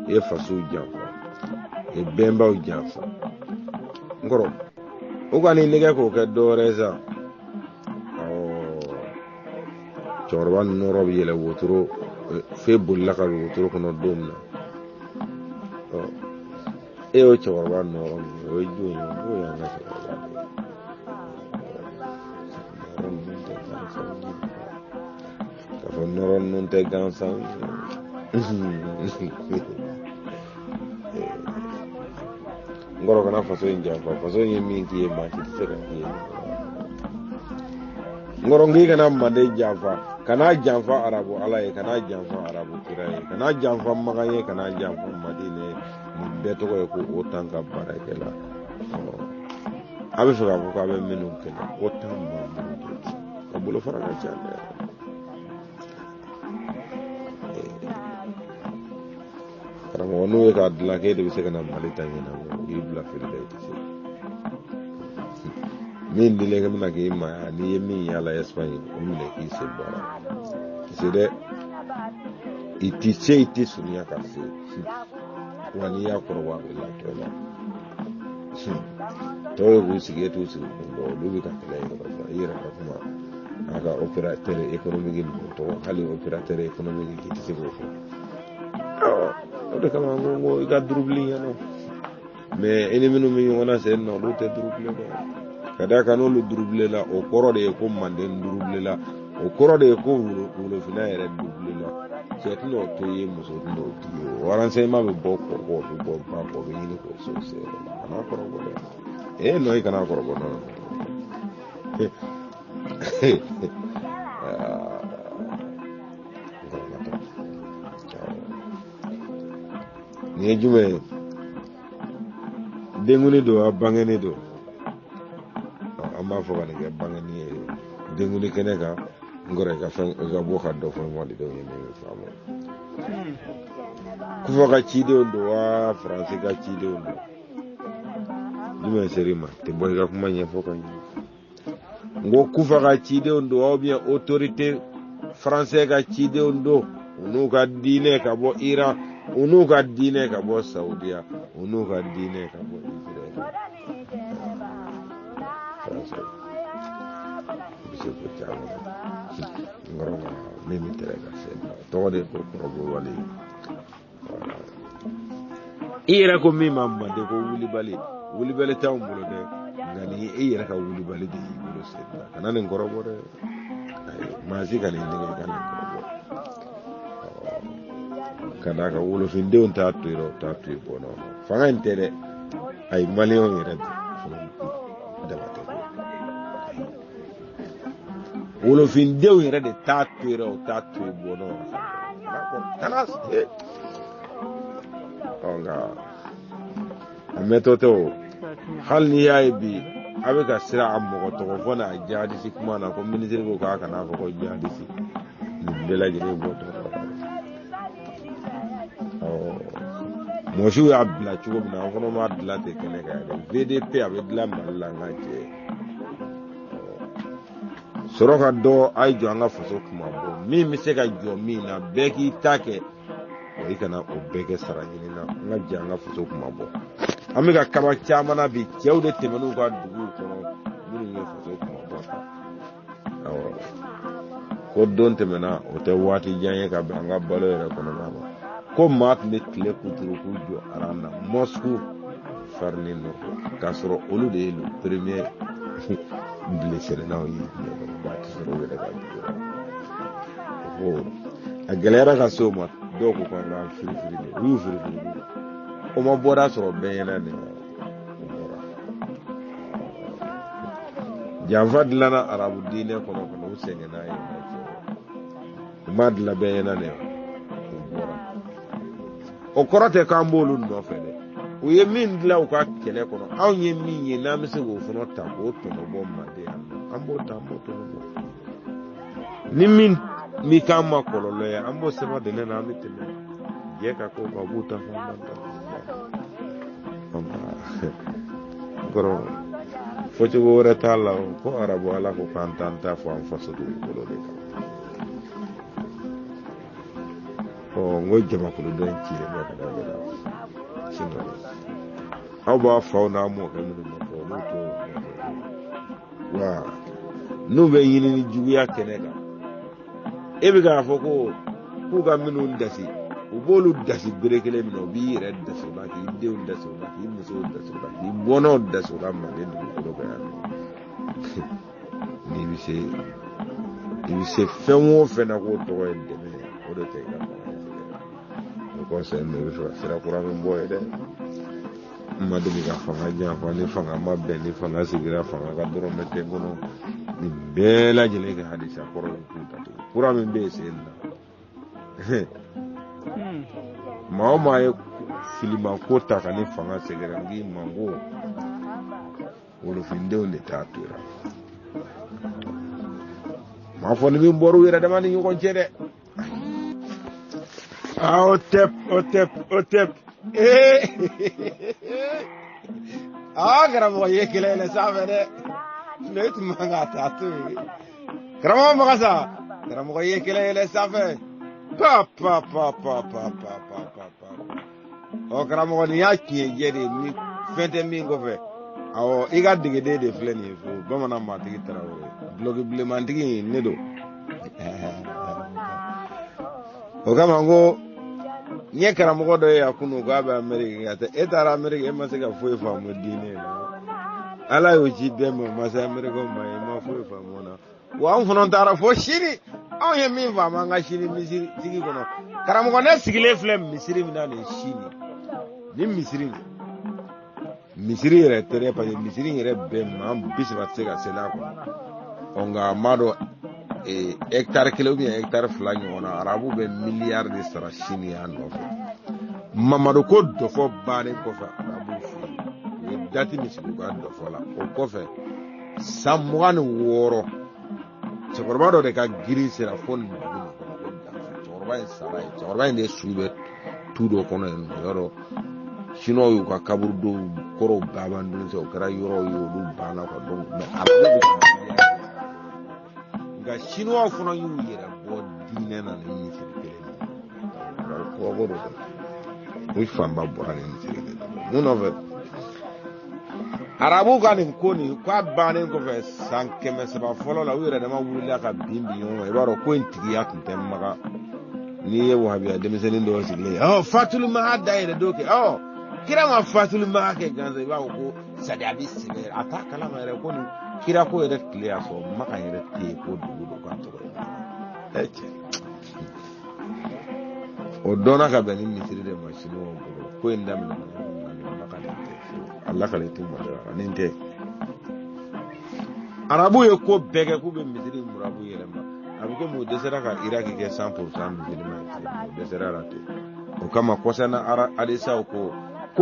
i ye faso janfa, i ye bɛnbaw janfa. N kɔrɔ, u kan'i nɛgɛ k'o kɛ dɔwɛrɛ ye sa. Awɔ, cɛkɔrɔba nɔrɔ bɛ yɛlɛ wotoro f'e bolila ka don wotoro kɔnɔ don min na, ɔ e y'o cɛkɔrɔba nɔrɔ min ye, o ye jɔn ye? O y'an ka cɛkɔrɔba de ye. Nɔrɔ ninnu tɛ gansan ye, k'a fɔ nɔrɔ ninnu tɛ gansan ye. N kɔrɔ, kana faso in janfa. Faso in ye min k'i ye, maa si tɛ se ka k'i ye. N kɔrɔ, n k'i kana manden janfa, kana janfa arabu ala ye, kana janfa arabu kira ye, kana janfa makan ye, kana janfa madinɛ ye. Nin bɛɛ tɔgɔ ye ko OTAN ka baarakɛla. A bɛ fɛ k'a fɔ k'a bɛ minnu kɛlɛ, OTAN membre ka bolofara ka ca dɛ. Karamɔgɔ, n'u ye k'a dilan k'e de bɛ se ka na Mali ta ɲɛnabɔ, u y'i bila fili la, i tɛ se. Min dilen kɛ bɛna k'i ma, n'i ye min y'a la Espagne, o minɛ k'i sen bɔ a la. I tɛ se dɛ, i tɛ se, i tɛ surunya ka se wa. N'i y'a kɔrɔbɔ, a bɛ latɔ la. Tɔw ye k'u sigi, e t'u sigi kun dɔn. Olu bɛ ka kɛlɛ yɔrɔ la. I yɛrɛ ka kuma a ka opérateur économique ninnu tɔgɔ, hali opérateur économique k'i tɛ se k'o fɔ. O de kama n ko i ka durubili ɲɛna, mais i ni minnu bɛ ɲɔgɔn na sen na, olu tɛ durubile dɛ. Ka d'a kan n'olu durubile la, o kɔrɔ de ye ko manden durubile la, o kɔrɔ de ye ko wolofinna yɛrɛ durubile la. Cɛ tɛna o to i ye, muso tɛna o to i ye. O renseignement bɛ bɔ kɔ kɔ, o bɛ bɔ ba kɔ, o bɛ ɲini k'o se o seyɔrɔ la. Kana kɔrɔbɔ dɛ. Ee non, i kana kɔrɔbɔ, non. Nin ye jumɛn ye? Denkundi don wa, bangeni don? An b'a fɔ ka nin kɛ bangeni ye denkundi kɛnɛ kan. N kɔrɔ, i ka fɛn, i ka bɔ ka dɔ fɔ malidenw ye min bɛ faamu. Kufa ka cidenw don wa, Faransi ka cidenw don? Jumɛn ser'i ma? Tɛ bɔ i ka kuma ɲɛfɔ ka ɲɛ. N ko Kufa ka cidenw don wa, ou bien autorité français ka cidenw don, u n'u ka diinɛ ka bɔ Iran, u n'u ka diinɛ ka bɔ Saudiya, u n'u ka diinɛ ka bɔ Israël? Français bɛ se ko caman na. N kɔrɔ, ka min bɛ tɛrɛ ka se tɔgɔ de ko kɔrɔbɔbali. I yɛrɛ ko min ma manden ko wulibali, wulibali t'anw bolo dɛ, nka ni e yɛrɛ ka wulibali de y'i bolo sen na, kana nin kɔrɔbɔ dɛ. Maa si kana i nɛgɛ ka nin kɔrɔbɔ, ka d'a kan wolofindenw t'a to yen, t'a to yen. Bɔ nɔ fanga in tɛ dɛ, ayi, maliyɛnw yɛrɛ fana dama tɛ koyi. Wolofindenw yɛrɛ de t'a to yen, o t'a to yen. Bɔ nɔ kana ɔ, nka a mɛtɔ tɛ o. Hali n'i y'a ye bi a bɛ ka siran a mɔgɔ tɔgɔ fɔ n'a jihadisi kuma na, ko minisiri ko k'a kana fɔ ko jihadisi, nin bɛɛ lajɛlen bɔ tɔ. Mɔsiw y'a bila cogo min na, an fana b'a dilan ten kɛnɛ kan yɛrɛ. VDP a bɛ dilan Mali la, n ka jɛ sɔrɔ ka dɔ. A ye jɔ an ka faso kuma bɔ, min bɛ se ka jɔ min na, bɛɛ k'i ta kɛ wa, i kana o bɛɛ kɛ sara ɲini na. An ka jɛ an ka faso kuma bɔ. An bɛ ka kaba caman na bi, cɛw de tɛmɛn'u ka duguw kɔnɔ. minnu ye faso kumabɔ ta. Awɔ, ko don tɛmɛna, o tɛ waati jan ye ka bɛn an ka balo yɛrɛ kɔnɔna ma, ko maa tun bɛ tile kuturu k'u jɔ aran na mɔsuku farini nɔfɛ, k'a sɔrɔ olu de ye le premier bile sɛnɛnaw ye diɲɛ kɔnɔ, ba tɛ sɔrɔ u yɛrɛ ka dugu la. Ko a gɛlɛyara ka se o ma, dɔw ko k'an k'an firifiri de, u y'u firifiri de, o ma bɔda sɔrɔ bɛɛ ɲɛna nin o bɔra. Janfa dilanna arabu diinɛ kɔnɔ ka na u sɛgɛn n'a ye, u m'a dilan bɛɛ ɲɛna nin o bɔra. O kɔrɔ tɛ k'an b'olu nɔfɛ dɛ, u ye min dilan u ka kɛlɛ kɔnɔ, anw ye min ye n'an bɛ se k'o fana ta k'o tɔnɔ bɔ manden yan nɔ, an b'o ta, an b'o tɔnɔ bɔ. Ni min mi k'an ma kɔlɔlɔ ye, an b'o sɛbɛn dɛnɛ na, an bɛ tɛmɛ jɛ ka k'o kan, u b'u ta fɔ, an b'an ta fɔ. Kɔrɔ fɔcogo wɛrɛ t'a la o, ko arabu ala ko k'an t'an ta fɔ an faso dugukolo de kan. Ɔ, n ko jamakulu dɔ in cilen bɛ ka da bɛɛ la, sinɔn aw b'a faw n'a mɔkɛ minnu nɔfɛ, olu t'o nɔfɛ wa n'u bɛ ɲinini juguya kɛnɛ kan. E bɛ k'a fɔ ko k'u ka minnu dasi, u b'olu dasi bere kelen min na, u b'i yɛrɛ dasi o la, k'i denw dasi o la, k'i musow dasi o la, k'i bɔnnaw dasi o la manden dugukolo kan yan nɔ. N'i bɛ se, i bɛ se fɛn o fɛn na k'o tɔgɔ ye dɛmɛ ye, o de tɛ i ka fanga ye. O kɔsɔn i bɛ fɛ ka sira kura min bɔ ye dɛ, n ma deli ka fanga janfa, ni fanga ma bɛn, ni fanga sigira, fanga ka dɔrɔmɛ tɛ n kɔnɔ. Nin bɛɛ lajɛlen kɛ hadisa kɔrɔ ye k'u datugu. Kura min bɛ yen sen na, maa o maa ye filimako ta ka ni fanga sɛgɛrɛ, n k'i ma ko wolofindenw de t'a to yen. M'a fɔ ni min bɔra u yɛrɛ dama ni ɲɔgɔn cɛ dɛ. Ah, o tɛ, o tɛ, o tɛ. Ee, ah, karamɔgɔ ye kɛlɛ yɛlɛ sanfɛ dɛ, ne tun man ka taa to yen. Karamɔgɔ Magasa, karamɔgɔ ye kɛlɛ yɛlɛ sanfɛ, pa pa pa pa pa pa pa pa pa. Ɔ, karamɔgɔ, nin y'a tiɲɛ jɛ de ye, ni fɛn tɛ min kɔfɛ. Awɔ, i ka degeden de filɛ nin ye fo bamanan maatigi Tarawele, dulɔki bilenmantigi in ne don. O kama n ko n ye karamɔgɔ dɔ ye a kunu k'a bɛ Ameriki ka taa, e taara Ameriki, e ma se ka foyi faamu diinɛ la. Ala y'o ci bɛɛ ma, o ma se Amerikɛnw ma, e ma foyi faamu o la. Wa anw fana taara fo sini, anw ye min faamu an ka sini misiri sigi kɔnɔ. Karamɔgɔ, ne sigilen filɛ misiri min na nin sini, nin misiri nin, misiri yɛrɛ tɛ dɛ, parce que misiri yɛrɛ bɛɛ maa 30 tɛ se ka seli a kɔnɔ. Ɔ, nka n b'a dɔn hectare 1 ou bien hectare 2 ɲɔgɔn na, arabu bɛ miliyari de sara sini a nɔfɛ. Mamadu ko dɔfɔ bannen kɔfɛ arabu fɛ yen, u ye dati min sigi u ka dɔfɔ la, o kɔfɛ san 26, cɛkɔrɔba dɔ de ka girin sera fo nin dugu nin kɔnɔ ko Danfɛ. Cɛkɔrɔba in sara yen. Cɛkɔrɔba in de su bɛ tu dɔ kɔnɔ yen nɔ, yɔrɔ siniwaw y'u ka kaburudow kɔrɔw bɛɛ abandonné sisan, o kɛra yɔrɔw ye, olu banna quoi. Donc mais arabu bɛ ka nka siniwaw fana y'u yɛrɛ bɔ diinɛ na ni misiri kelen ye. Kabako don dɛ, u fanba bɔra ni misiri de la. Mun nɔfɛ arabu ka nin ko nin k'a bannen kɔfɛ san 300 fɔlɔ la, u yɛrɛ dama wulila ka bin bin ɲɔgɔn kan. I b'a dɔn ko in tigiya tun tɛ Makan. N'i ye wahabiya denmisɛnnin dɔw sigilen ye, ɔ fatuli Makan dayɛlɛ dɔw kɛ, ɔ kira ma fatuli Makan kɛ gansan, i b'a fɔ ko sadi a bɛ sɛbɛn yɛrɛ, a t'a kalama yɛrɛ ko nin kira ko yɛrɛ tile y'a sɔrɔ Makan yɛrɛ tɛ yen, ko dugu don k'a tɔgɔ ye ɛ cɛ. O dɔnna ka bɛn ni misiri de ma siniwaw bolo. Ko in daminɛna ni Makan de tɛ, a lakale t'u ma dɛ, nin tɛ. Arabu ye ko bɛɛ kɛ k'u bɛ misiri murabu yɛlɛma, a bɛ komi u dɛsɛra ka Iraki kɛ 100% musulman ye, u dɛsɛra la ten. O kama kɔsana hadisaw ko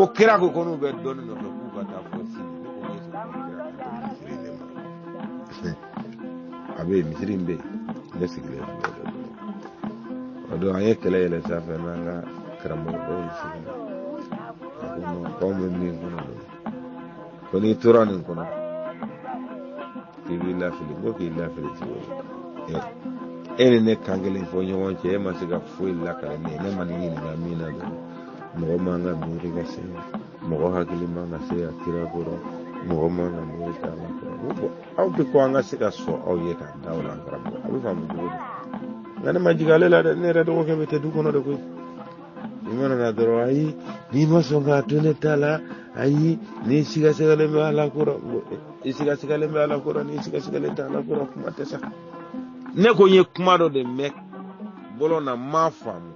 kira ko n'u bɛ dɔnni nɔfɛ k'u ka taa fo sini. Ne ko n ye sɔrɔ kira kan tɛ misiri de ma, a bɛ yen, misiri in bɛ yen, ne sigilen filɛ o de bolo. O don an ye kɛlɛ yɛlɛ sanfɛ n'an ka karamɔgɔ dɔ ye sigi, a ko non, k'anw bɛ min kɔnɔ nin, ko n'i tora nin kɔnɔ k'i b'i lafili. N ko k'i lafili cogo di? E ni ne kan kelen fɔ ɲɔgɔn cɛ, e ma se ka foyi lakale ne ye, ne ma nin ɲininka min na dɔrɔn. Mɔgɔ man ka miiri ka se, mɔgɔ hakili man ka se a kira ko la, Mɔgɔ man ka miiri t'a la. Aw bɛ ko an ka se ka sɔn aw ye k'a da o la karamɔgɔ, a bɛ faamu cogo di? Nka ne ma jigin ale la dɛ, ne yɛrɛ dɔgɔkɛ bɛ tɛ du kɔnɔ de koyi. I mana na dɔrɔn, ayi, n'i ma sɔn k'a to ne ta la, ayi, n'i sigasigalen bɛ Ala ko la, i sigasigalen bɛ Ala ko la, n'i sigasigalen tɛ Ala ko la, kuma tɛ sa. Ne ko n ye kuma dɔ de mɛn bɔlɔn na, n m'a faamu.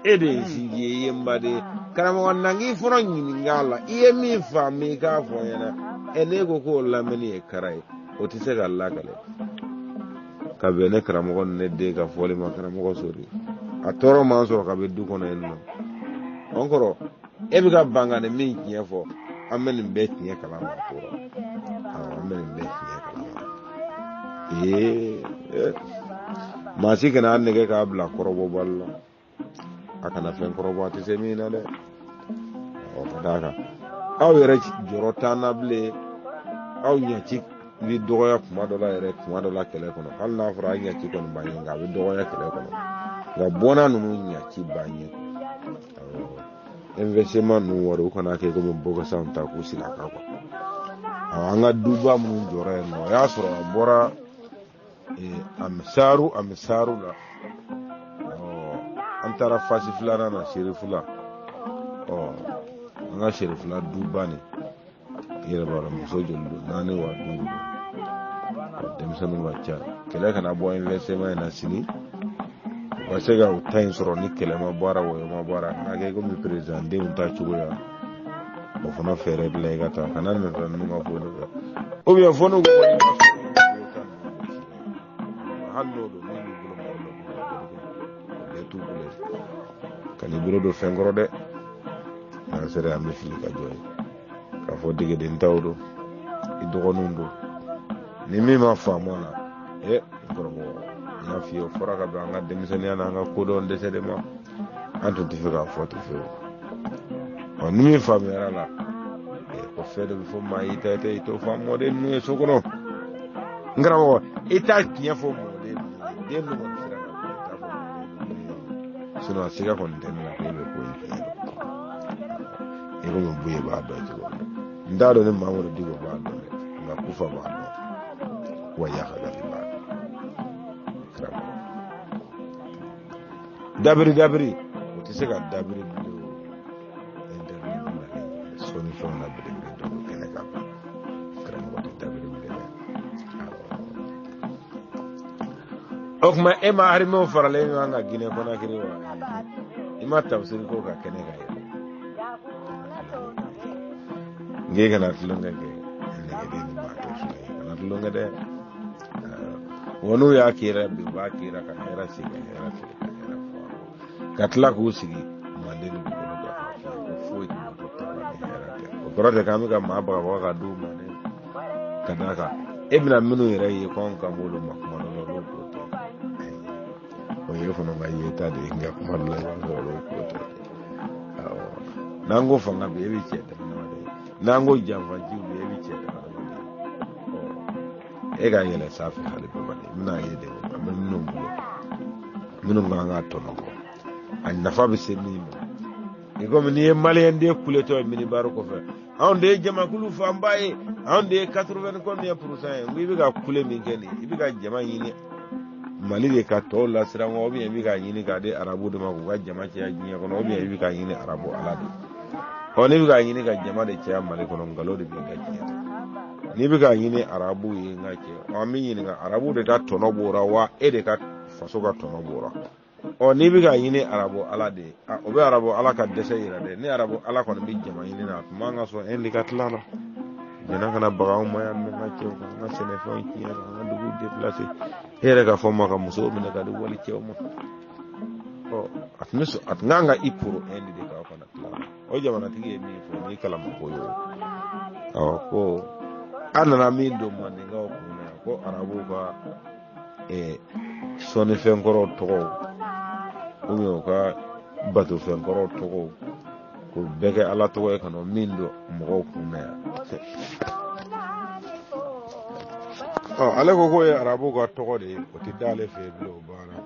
E de ye sinji ye, i ye n baden ye. Karamɔgɔ, na n k'i fɔlɔ ɲininka a la, i ye min faamu i k'a fɔ n ɲɛna. Ɛ, n'e ko k'o lamɛnni ye kara ye, o tɛ se ka lakale ka bɛn ne karamɔgɔ ni ne den ka fɔli ma. Karamɔgɔ sori, a tɔɔrɔ m'an sɔrɔ ka bɛ du kɔnɔ yen nɔ. O kɔrɔ, e bɛ ka ban ka nin min tiɲɛ fɔ, an bɛ nin bɛɛ tiɲɛ kalama a ko la. Awɔ, an bɛ nin bɛɛ tiɲɛ kalama. Ee, maa si kana a nɛgɛ k'a bila kɔrɔbɔbali la, a kana fɛn kɔrɔbɔ a tɛ se min na dɛ. Ɔ, ka d'a kan aw yɛrɛ jɔrɔ t'an na bilen, aw ɲɛci bɛ dɔgɔya kuma dɔ la yɛrɛ, kuma dɔ la kɛlɛ kɔnɔ. Hali n'a fɔra an ɲɛci kɔni b'an ye, nka a bɛ dɔgɔya kɛlɛ kɔnɔ. Nka bɔnna ninnu ɲɛci b'an ye. Investissement ninnu wari, u kana kɛ komi bɔkɛsanw ta k'u sigi a kan kuwa. An ka duba minnu jɔra yen nɔ, o y'a sɔrɔ a bɔra amisaru amisaru la. An taara fasi filanan na, serifula. Ɔ, an ka serifula duba nin, i yɛrɛ b'a dɔn muso joli don, 4 wa 5 don, denmisɛnninw ka ca. Kɛlɛ kana bɔ investissement in na sini, u ka se ka u ta in sɔrɔ ni kɛlɛ ma bɔ a la, wɔyɔ ma bɔ a la. N'a kɛ komi perezan denw ta cogoya, o fana fɛɛrɛ dilan i ka taa kana nata ninnu ka foyi nɔfɛ, ou bien fo n'u ko hali n'o don min b'i bolo mɔgɔ dɔ bolo, o bɛɛ t'u bolo ye. Kan'i bolo don fɛn kɔrɔ dɛ, n'an sera an bɛ fili ka jɔ ye k'a fɔ degeden taw don, i dɔgɔninw don. Ni min ma faamu a la, e n kɔrɔmɔgɔ, n y'a f'i ye, o fɔra ka bɛn an ka denmisɛnninya n'an ka kodɔn dɛsɛ de ma. An tun tɛ fɛ k'a fɔ ten fewu. Ɔ, ni min faamuyara la, ko fɛn dɔ bɛ fɔ maa y'i ta tɛ, i t'o fɔ mɔden ninnu ye so kɔnɔ. N karamɔgɔ, i t'a tiɲɛ fɔ mɔden ninnu ye, den ninnu kɔni sera ka bɔ, i t'a fɔ mɔden ninnu ye, sinon a siga kɔni tɛ ne la k'e bɛ ko in tiɲɛ dɔn i komi Buye b'a dɔn cogo min. N t'a dɔn ni Mamadu Diko b'a dɔn dɛ, nka Kufa b'a dɔn, wa Yaka Gali b'a dɔn. Karamɔgɔ, dabiri dabiri, o tɛ se ka dabiri bilen. O internet nalen sɔnni fɛnw na belebele dɔ bɛ kɛnɛ kan, karamɔgɔ tɛ dabiri bilen dɛ. O tuma e ma harimew faralen ɲɔgɔn kan Ginɛ Kɔnakiri wa? I ma tafsiri ko ka kɛnɛ kan yɛrɛ. N k'e kana tulonkɛ kɛ nɛgɛden ni maa tɛ fila ye, kana tulonkɛ dɛ. Wa n'u y'a kɛra bi, u b'a kɛra ka hɛrɛ sigi, ka hɛrɛ tile, ka hɛrɛ fɔ, ka tila k'u sigi manden dugukolo kan k'a fɔ ko foyi tɛ moto ta la ni hɛrɛ tɛ. O kɔrɔ tɛ k'an bɛ ka maa bagabaga ka d'u ma dɛ. Ka d'a kan e bɛna minnu yɛrɛ ye ko anw kan b'olu ma kuma dɔ la, olu ko tɛ. O ye fana ka yeta de ye, nka kuma dɔ la i b'a sɔrɔ olu ko tɛ. Awɔ, n'an ko fanga bɛ, e bɛ cɛ dama dama de ye. N'an ko janfanciw bɛ, e bɛ cɛ dama dama de ye. E ka yɛlɛ sanfɛ hali bɛɛ i bɛna ye de, an bɛ minnu bolo, minnu kan ka tɔnɔ bɔ, a nafa bɛ se min ma. I komi n'i ye maliyɛn den kuletɔ ye minibari kɔfɛ, anw de ye jamakulu fanba ye, anw de ye quatre-vingt combien pourcent ye. N ko i bɛ ka kule min kɛ nin, i bɛ ka jama ɲini Mali de ka tɔw lasiran wa, ou bien i bɛ k'a ɲini k'a di arabu de ma k'u ka jama caya diɲɛ kɔnɔ, ou bien i bɛ k'a ɲini arabu ala de? Ɔ, n'i bɛ k'a ɲini ka jama de caya Mali kɔnɔ, nkalon de b'i ka diɲɛ tɛ. N'i bɛ k'a ɲini arabu ye, n ka cɛ, an bɛ ɲininka, arabu de ka tɔnɔ b'o la wa, e de ka faso ka tɔnɔ b'o la? Ɔ, n'i bɛ k'a ɲini arabu ala de ye, o bɛ arabu ala ka dɛsɛ yira dɛ. Ni arabu ala kɔni bɛ jama ɲini na, a tun man ka sɔn Inde ka tila la. Jɛnɛ kana baga anw ma yan, n ka cɛw, ka an ka sɛnɛfɛnw tiɲɛ, ka an ka duguw déplacer. E yɛrɛ ka fɔ ma ka musow minɛ ka di wali cɛw ma. Ɔ, a tun bɛ sɔn, a tun kan ka i poro Inde de k'aw kana tila la. O jamanatigi ye min fɔ, ni kalamako ye o. Awɔ, ko an nana min don mandekaw kun na yan, ko arabuw ka sɔnnifɛn kɔrɔw tɔgɔw, ou bien u ka batofɛn kɔrɔw tɔgɔw, k'o bɛɛ kɛ ala tɔgɔ ye, ka na min don mɔgɔw kun na yan. Ɔ, ale ko k'o ye arabuw ka tɔgɔ de ye, o tɛ d'ale fɛ yen bilen, o banna.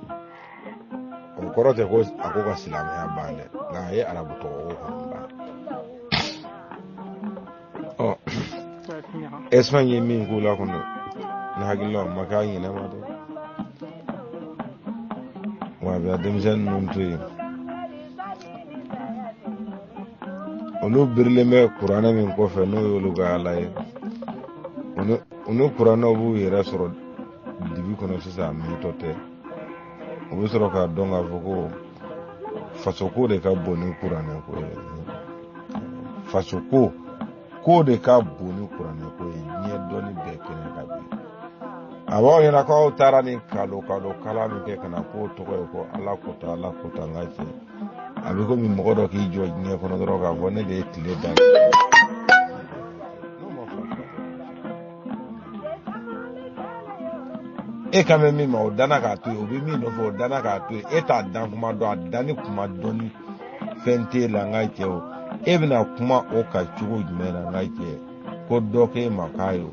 O kɔrɔ tɛ ko a ko ka silamɛya ban dɛ, nka a ye arabu tɔgɔ ko kɔni ban. Ɔ. Espagne ye min k'u la kɔnɔ ne hakili la o ma k'a ɲinɛ ma dɛ wa a bɛ denmisɛnnin ninnu to yen olu birilen bɛ kuranɛ min kɔfɛ n'o y'olu ka ala ye u ni kuranɛw b'u yɛrɛ sɔrɔ dibi kɔnɔ sisan a mɛntɔ tɛ u bɛ sɔrɔ k'a dɔn k'a fɔ ko fasoko de ka bon ni kuranɛ ko ye fasoko ko de ka bon ni kuranɛ ko ye diɲɛ dɔnni bɛɛ kɛnɛ kan bi a b'aw ɲɛna k'aw taara ni kalo kalo kalan min kɛ ka na k'o tɔgɔ ye ko ala ko tan ala ko tan n ka cɛ a bɛ komi mɔgɔ dɔ k'i jɔ diɲɛ kɔnɔ dɔrɔn k'a fɔ ne de ye tile da e kan bɛ min ma o danna k'a to yen o bɛ min nɔfɛ o danna k'a to yen e t'a dan kuma dɔn a danni kuma dɔn ni fɛn t'e la n ka cɛ o e bɛna kuma o kan cogo jumɛn na n ka cɛ ko dɔ k'e ma k'a y'o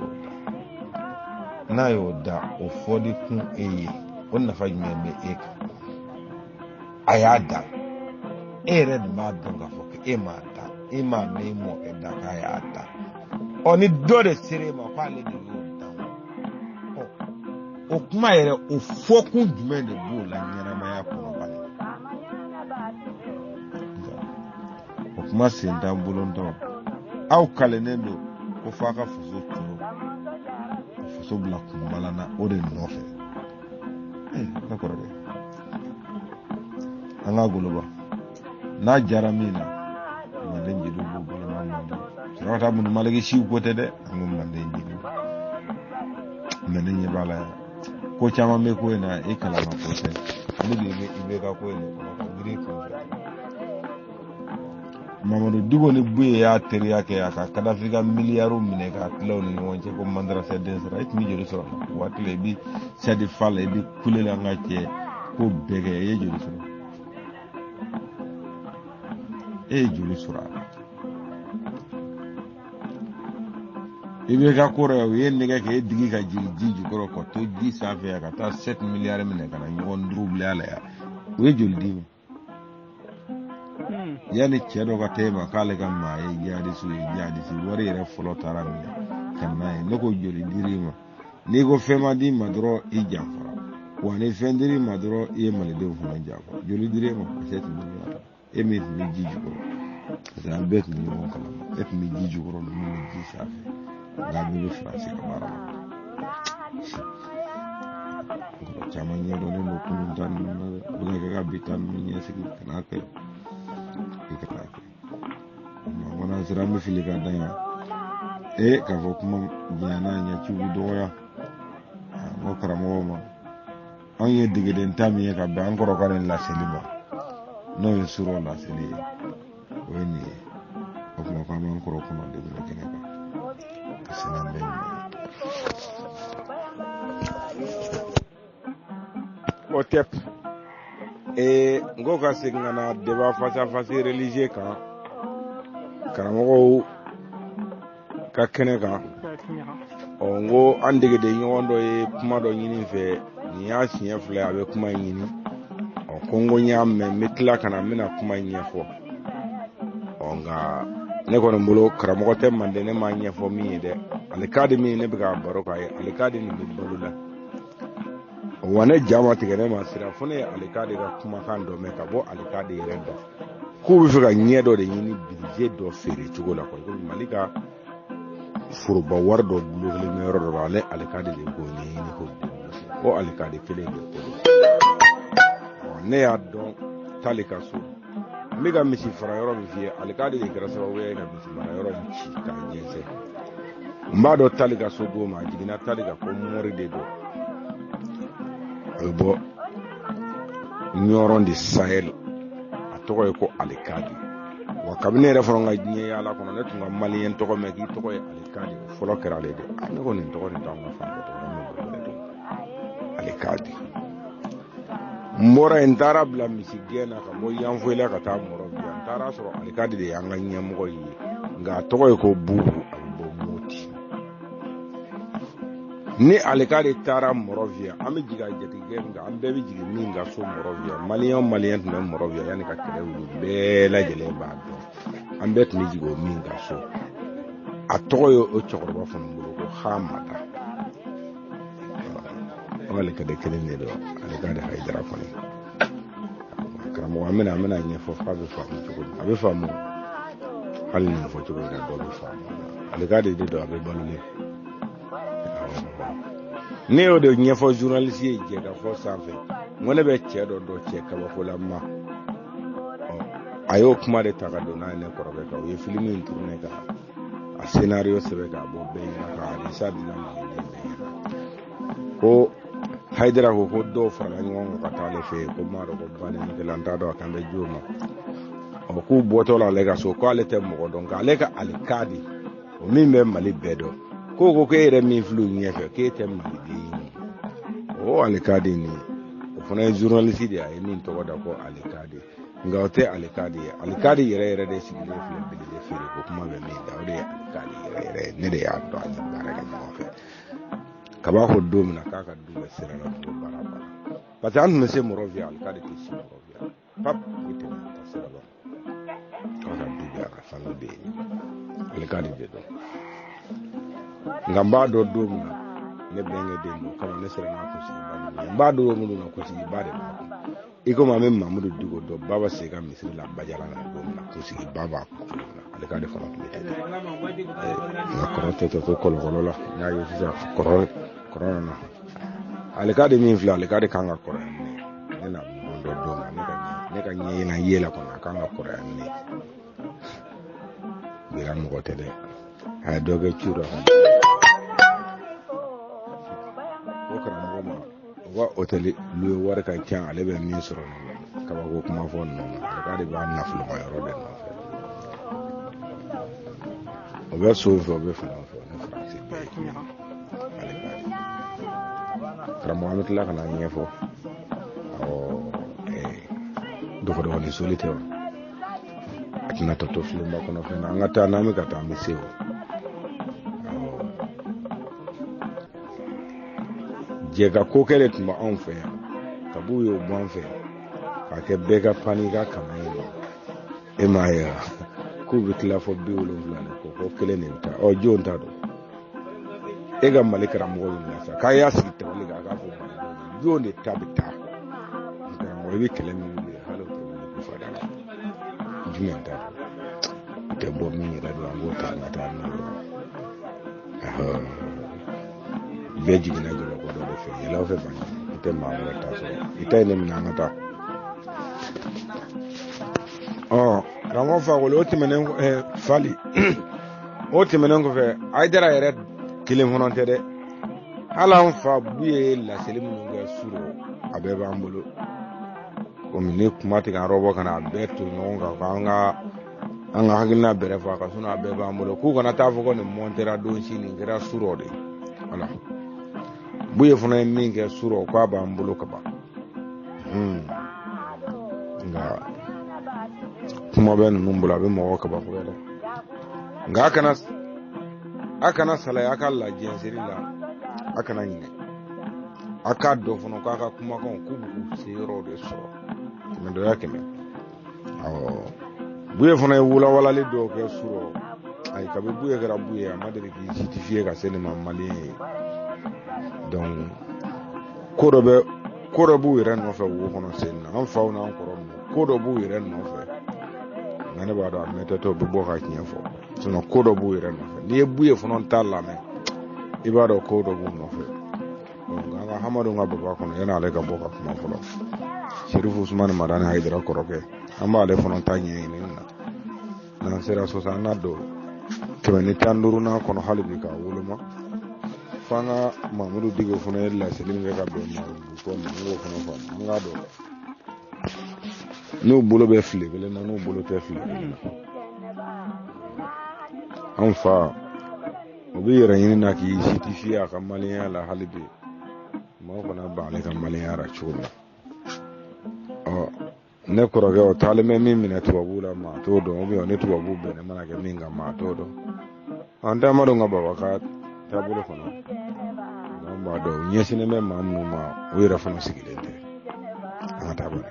da n'a y'o da o fɔli kun e ye o nafa jumɛn bɛ e kan a y'a da e yɛrɛ dun b'a dɔn k'a fɔ ko e m'a da e m'a mɛn i mɔkɛ da k'a y'a da ɔ ni dɔ de sera e ma k'ale de y'o da ɔ o kuma yɛrɛ o fɔkun jumɛn de b'o la ɲɛnamaya kɔnɔ bani o kuma sen t'an bolo tɔ aw kalennen don ko f'a ka faso coro ka faso bila kunbala na o de nɔfɛ ee ne kɔrɔkɛ an ka goloba n'a jara min na manden jeliw b'o balima manden surakata bunu maliki siw ko tɛ dɛ an ko manden jeliw mɛ ne ɲɛ b'a la yan ko caman bɛ ko in na e kalama ko tɛ ne de bɛ i bɛ ka ko in de kɔnɔ ka girin kun fɛ mamadu diko ni buye y'a teriya kɛ a ka kadafi ka miliyariw minɛ k'a tila u ni ɲɔgɔn cɛ ko mandarasɛ den sara e tun bɛ joli sɔrɔ waati la i bɛ sadi fa la i bɛ kule la n ka cɛ ko bɛɛ kɛ i ye joli sɔrɔ e ye joli sɔrɔ a la i bɛ ka ko rɔ u ye nɛgɛ k'e digi ka jigin ji jukɔrɔ ka to ji sanfɛ yan ka taa 7 miliyari minɛ ka na ɲɔgɔn duuru bila a la yan u ye joli d'i ma yanni cɛ dɔ ka taa e ma k'ale ka maa ye jihadisi ye jihadisi wari yɛrɛ fɔlɔ taara minɛ ka n'a ye ne ko joli dir'i ma n'i ko fɛn ma d'i ma dɔrɔn i janfara wa ni fɛn dir'i ma dɔrɔn i ye malidenw fana janfa joli dir'e ma 7 miliyari e min tun bɛ ji jukɔrɔ parce que an bɛɛ tun bɛ ɲɔgɔn kalama e tun bɛ ji jukɔrɔ ninnu bɛ ji sanfɛ nka an bɛɛ bɛ faransi ka baara la mɔgɔ caman ɲɛdɔnnen don kunun ta ninnu na dɛ u bɛ ka kɛ ka bi ta ninnu ɲɛsigi kan'a kɛ i kan'a kɛ nka kɔni an sera an bɛ fili ka dan yan ee k'a fɔ kuma janyana ɲɛciw bɛ dɔgɔya n ko karamɔgɔw ma anw ye degeden ta min ye ka bɛn an kɔrɔ ka nin laseli ma n'o ye surɔ laseli ye o ye nin ye o tuma k'an b'an kɔrɔ kunna degun kɛnɛ kan ka se n'an bɛɛ ɲuman ye. O tɛ ee n ko ka segin ka na débat face à face religieux kan karamɔgɔw ka kɛnɛ kan ɔ n ko an degeden ɲɔgɔn dɔ ye kuma dɔ ɲini n fɛ nin y'a siɲɛ fila ye a bɛ kuma in ɲini ɔ ko n ko n y'a mɛn n bɛ tila ka na n bɛna kuma in ɲɛfɔ ɔ nka ne kɔni bolo karamɔgɔ tɛ manden ne m'a ɲɛfɔ min ye dɛ ale k'a di min ne bɛ ka baro k'a ye ale k'a di nin bɛ balo la wa ne ja ma tigɛ ne ma siran fo ne ye ale k'a de ka kumakan dɔ mɛn ka bɔ ale k'a de yɛrɛ da k'u bɛ fɛ ka ɲɛ dɔ de ɲini budget dɔ feere cogo la komi mali ka foroba wari dɔ bulokelen bɛ yɔrɔ dɔ la ale ale k'a de de k'o ɲɛɲini k'o debloke o ale k'a de kelen de ko don ne y'a dɔn tali ka so n bɛ ka misi fara yɔrɔ min f'i ye ale k'a de de kɛra sababu ye ka misi mara yɔrɔ in ci k'a jɛnsɛn n b'a dɔn tali ka so don ma a jiginna tali ka ko mori de don a bɛ bɔ ɲɔrɔn de sahel a tɔgɔ ye ko alikadi wa kabini ne yɛrɛ fɔlɔ ka diɲɛ yaala kɔnɔ ne tun ka maliyɛn tɔgɔ mɛn k'i tɔgɔ ye alikadi o fɔlɔ kɛra ale de a ne ko nin tɔgɔ nin t'anw ka fan fɛ tɔgɔ ye mɔgɔ wɛrɛ don alikadi n bɔra yen n taara bila misi gɛn na ka bɔ yanfoyila ka taa mɔrɔbiya n taara sɔrɔ alikadi de y'an ka ɲɛmɔgɔ ye nka a tɔgɔ ye ko bubu a bɛ bɔ moti ni alikadi taara mɔrɔbiya an bɛ jigin a jatigikɛ min kan an bɛɛ bɛ jigin min ka so mɔrɔbiya maliyɛn o maliyɛn tun bɛ mɔrɔbiya yanni ka kɛlɛ wuli bɛɛ lajɛlen b'a dɔn an bɛɛ tun bɛ jigin o min ka so A tɔgɔ ye o cɛkɔrɔba fana bolo ko Hamada. O alikadi kelen de don, alikadi Hayidara kɔni. Karamɔgɔ, an bɛna ɲɛfɔ f'a bɛ faamu cogo min, a bɛ faamu hali nin fɔ cogo in na, dɔ bɛ faamu. Alikadi de don, a bɛ balolen. Ne y'o de ɲɛfɔ journaliste ye jɛkafɔ sanfɛ, n ko ne bɛ cɛ dɔ dɔn, cɛ kabakolama. A y'o kuma de ta ka don n'a ye ne kɔrɔkɛ kan. U ye film in tourné ka a scénario sɛbɛn k'a bɔ bɛɛ ɲɛna, ka hadisa dilan maliden bɛɛ ɲɛna, ko Hayidara ko dɔw farala ɲɔgɔn kan ka taa ale fɛ yen, ko m'a dɔn ko bannikɛla, n t'a dɔn a kan bɛ jo ma. Ɔ, k'u bɔtɔ la ale ka so, ko ale tɛ mɔgɔ dɔn, k'ale ka alikadi o min bɛ Mali bɛɛ dɔn, ko k'e yɛrɛ min filɛ u ɲɛfɛ, k'e tɛ maliden ye. O alikadi nin, o fana ye journaliste de ye, a ye min tɔgɔ da ko alikadi, nka o tɛ alikadi ye. Alikadi yɛrɛ yɛrɛ de sigilen filɛ belebele feere ko kuma bɛ min da, o de ye alikadi yɛrɛ yɛrɛ ye. Ne de y'a dɔn, an ye baara kɛ ɲɔgɔn fɛ. Kaba ko don min na k'a ka du bɛ sira la ko baara banna, parce que an tun bɛ se Mɔrɔfiya, alikadi tɛ si Mɔrɔfiya pap, i tɛmɛ ka taa sira la, k'a ka du bɛ a ka famille bɛ yen, alikadi de don. Nka n b'a dɔn don min na ne bɛnkɛ den don kama, ne sera n'a kunsigiba ninnu ye, n b'a dɔn min na kunsigiba de b'a kun, i komi an bɛ Mamudu Diko dɔn Baba se ka misiri la Bajala na don min na, kunsigiba b'a kun cogo min na, ale k'ale fana tun bɛ ten. Nka kɔrɔ tɛ to kɔlɔkɔlɔ la, n y'a ye sisan kɔrɔ kɔrɔ nana. Ale ka de min filɛ, ale ka de kan ka kɔrɔya ni ne ne n'a ɲɔgɔn dɔn don min na, ne ka ɲɛ yɛlɛ ye la kɔni, a kan ka kɔrɔya ni ne ye. Mɔgɔ tɛ dɛ, a ye dɔ kɛ ci dɔ kan ko karamɔgɔ ma, u ka hôtel louer wari ka ca, ale bɛ min sɔrɔ nin la, kabako kuma fɔ ninnu na, ale ka de b'a nafoloma yɔrɔ de nɔfɛ. O bɛ so fɛ, o bɛ fana fɛ, ni Faransi bɛɛ ye kelen ale ka de. Karamɔgɔ, an bɛ tila ka na ɲɛfɔ. Awɔ, dɔgɔdɔgɔnin soli tɛ wa, a tɛna tɔ to filenba kɔnɔ fɛn na. An ka taa, n'an bɛ ka taa, an bɛ se o. Awɔ, jɛ ka ko kɛ de tun bɛ anw fɛ yan, kab'u y'o bɔ an fɛ k'a kɛ bɛɛ ka pan n'i ka kama ye. E m'a ye wa, k'u bɛ tila fɔ 70 ni kɔ, ko kelen de bɛ taa. Ɔ, jɔn ta don? E ka Mali karamɔgɔ ɲininka sa, k'a y'a sigi tabali kan, a k'a fɔ malidenw ye, jɔn de ta bɛ taa? Karamɔgɔ, i bɛ kɛlɛ min wuli, hali o tɛ wuli ko fa da la. Jumɛn ta don? O tɛ bɔ min yɛrɛ don, an k'o ta, an ka taa n'o ye. Bɛɛ jiginna jɔlɔkɔ dɔ de fɛ, yɛlɛ o fɛ bani, i tɛ maa wɛrɛ ta sɔrɔ, i ta ye ne minɛ, an ka taa. Ɔ, karamɔgɔ Fakoli, o tɛmɛnen fali, o tɛmɛnen kɔfɛ, Hayidara yɛrɛ kelen fana tɛ dɛ. Hali an fa Bu ye laseli minnu kɛ suro, a bɛɛ b'an bolo. Komi ni kuma tigɛ an rɔbɔ ka na a bɛɛ to ɲɔgɔn kan, k'an ka hakilina bɛrɛ fɔ a ka sinɔn, a bɛɛ b'an bolo, k'u kana taa fɔ ko nin mɔntera don si, nin kɛra surɔ de. Wala Buye fana ye min kɛ surɔ, k'a b'an bolo ka ban. Nka kuma bɛ ninnu bolo, a bɛ mɔgɔ kabakoya dɛ. Nka a kana salaya a ka lajɛnseri la, a kana ɲinɛ, a k'a dɔn fana k'a ka kumakanw k'u bɛ k'u se yɔrɔw de sɔrɔ, kɛmɛ dɔ ya kɛmɛ. Awɔ, Buye fana ye wulawalali dɔw kɛ surɔ. Ayi, kabi Buye kɛra Buye, a ma deli k'i justifier ka se nin ma malien ye. Donc ko dɔ b'u yɛrɛ nɔfɛ wo kɔnɔ sen na, an faw n'an kɔrɔ ninnu, ko dɔ b'u yɛrɛ nɔfɛ. Nka ne b'a dɔn a mɛtɛ tɔ bɛ bɔ ka tiɲɛ fɔ, sinon ko dɔ b'u yɛrɛ nɔfɛ. N'i ye Buye fana ta lamɛn, i b'a dɔn ko dɔ b'u nɔfɛ. Nka an ka Hamadu ka baba kɔnɔ, yanni ale ka bɔ ka kuma fɔlɔ, Serifu Usumani Madani Hayidara kɔrɔkɛ, an b'ale fana ta ɲɛɲini na. N'an sera so sa, an n'a don 115nan kɔnɔ hali bi k'a woloma f'an ka Mamudu Diko fana ye laseli min kɛ ka bɛn Mamudu ko ma, an k'o fana faamu. An k'a dɔn n'u bolo bɛ file kelen na, n'u bolo tɛ file kelen na. An fa o bɛ yɛrɛ ɲini na k'i justifier a ka maliyɛnya la, hali bi maaw kana ban ale ka maliyɛnya la cogo min na. Ɔ, ne kɔrɔkɛ, o taalen bɛ min minɛ tubabuw la, maa t'o dɔn, ou bien ni tubabuw bɛnnen mana kɛ min kan, maa t'o dɔn. An tɛ Amadu ka baba ka taabolo kɔnɔ, nka an b'a dɔn u ɲɛsinnen bɛ maa minnu ma, u yɛrɛ fana sigilen tɛ. An ka taa bani.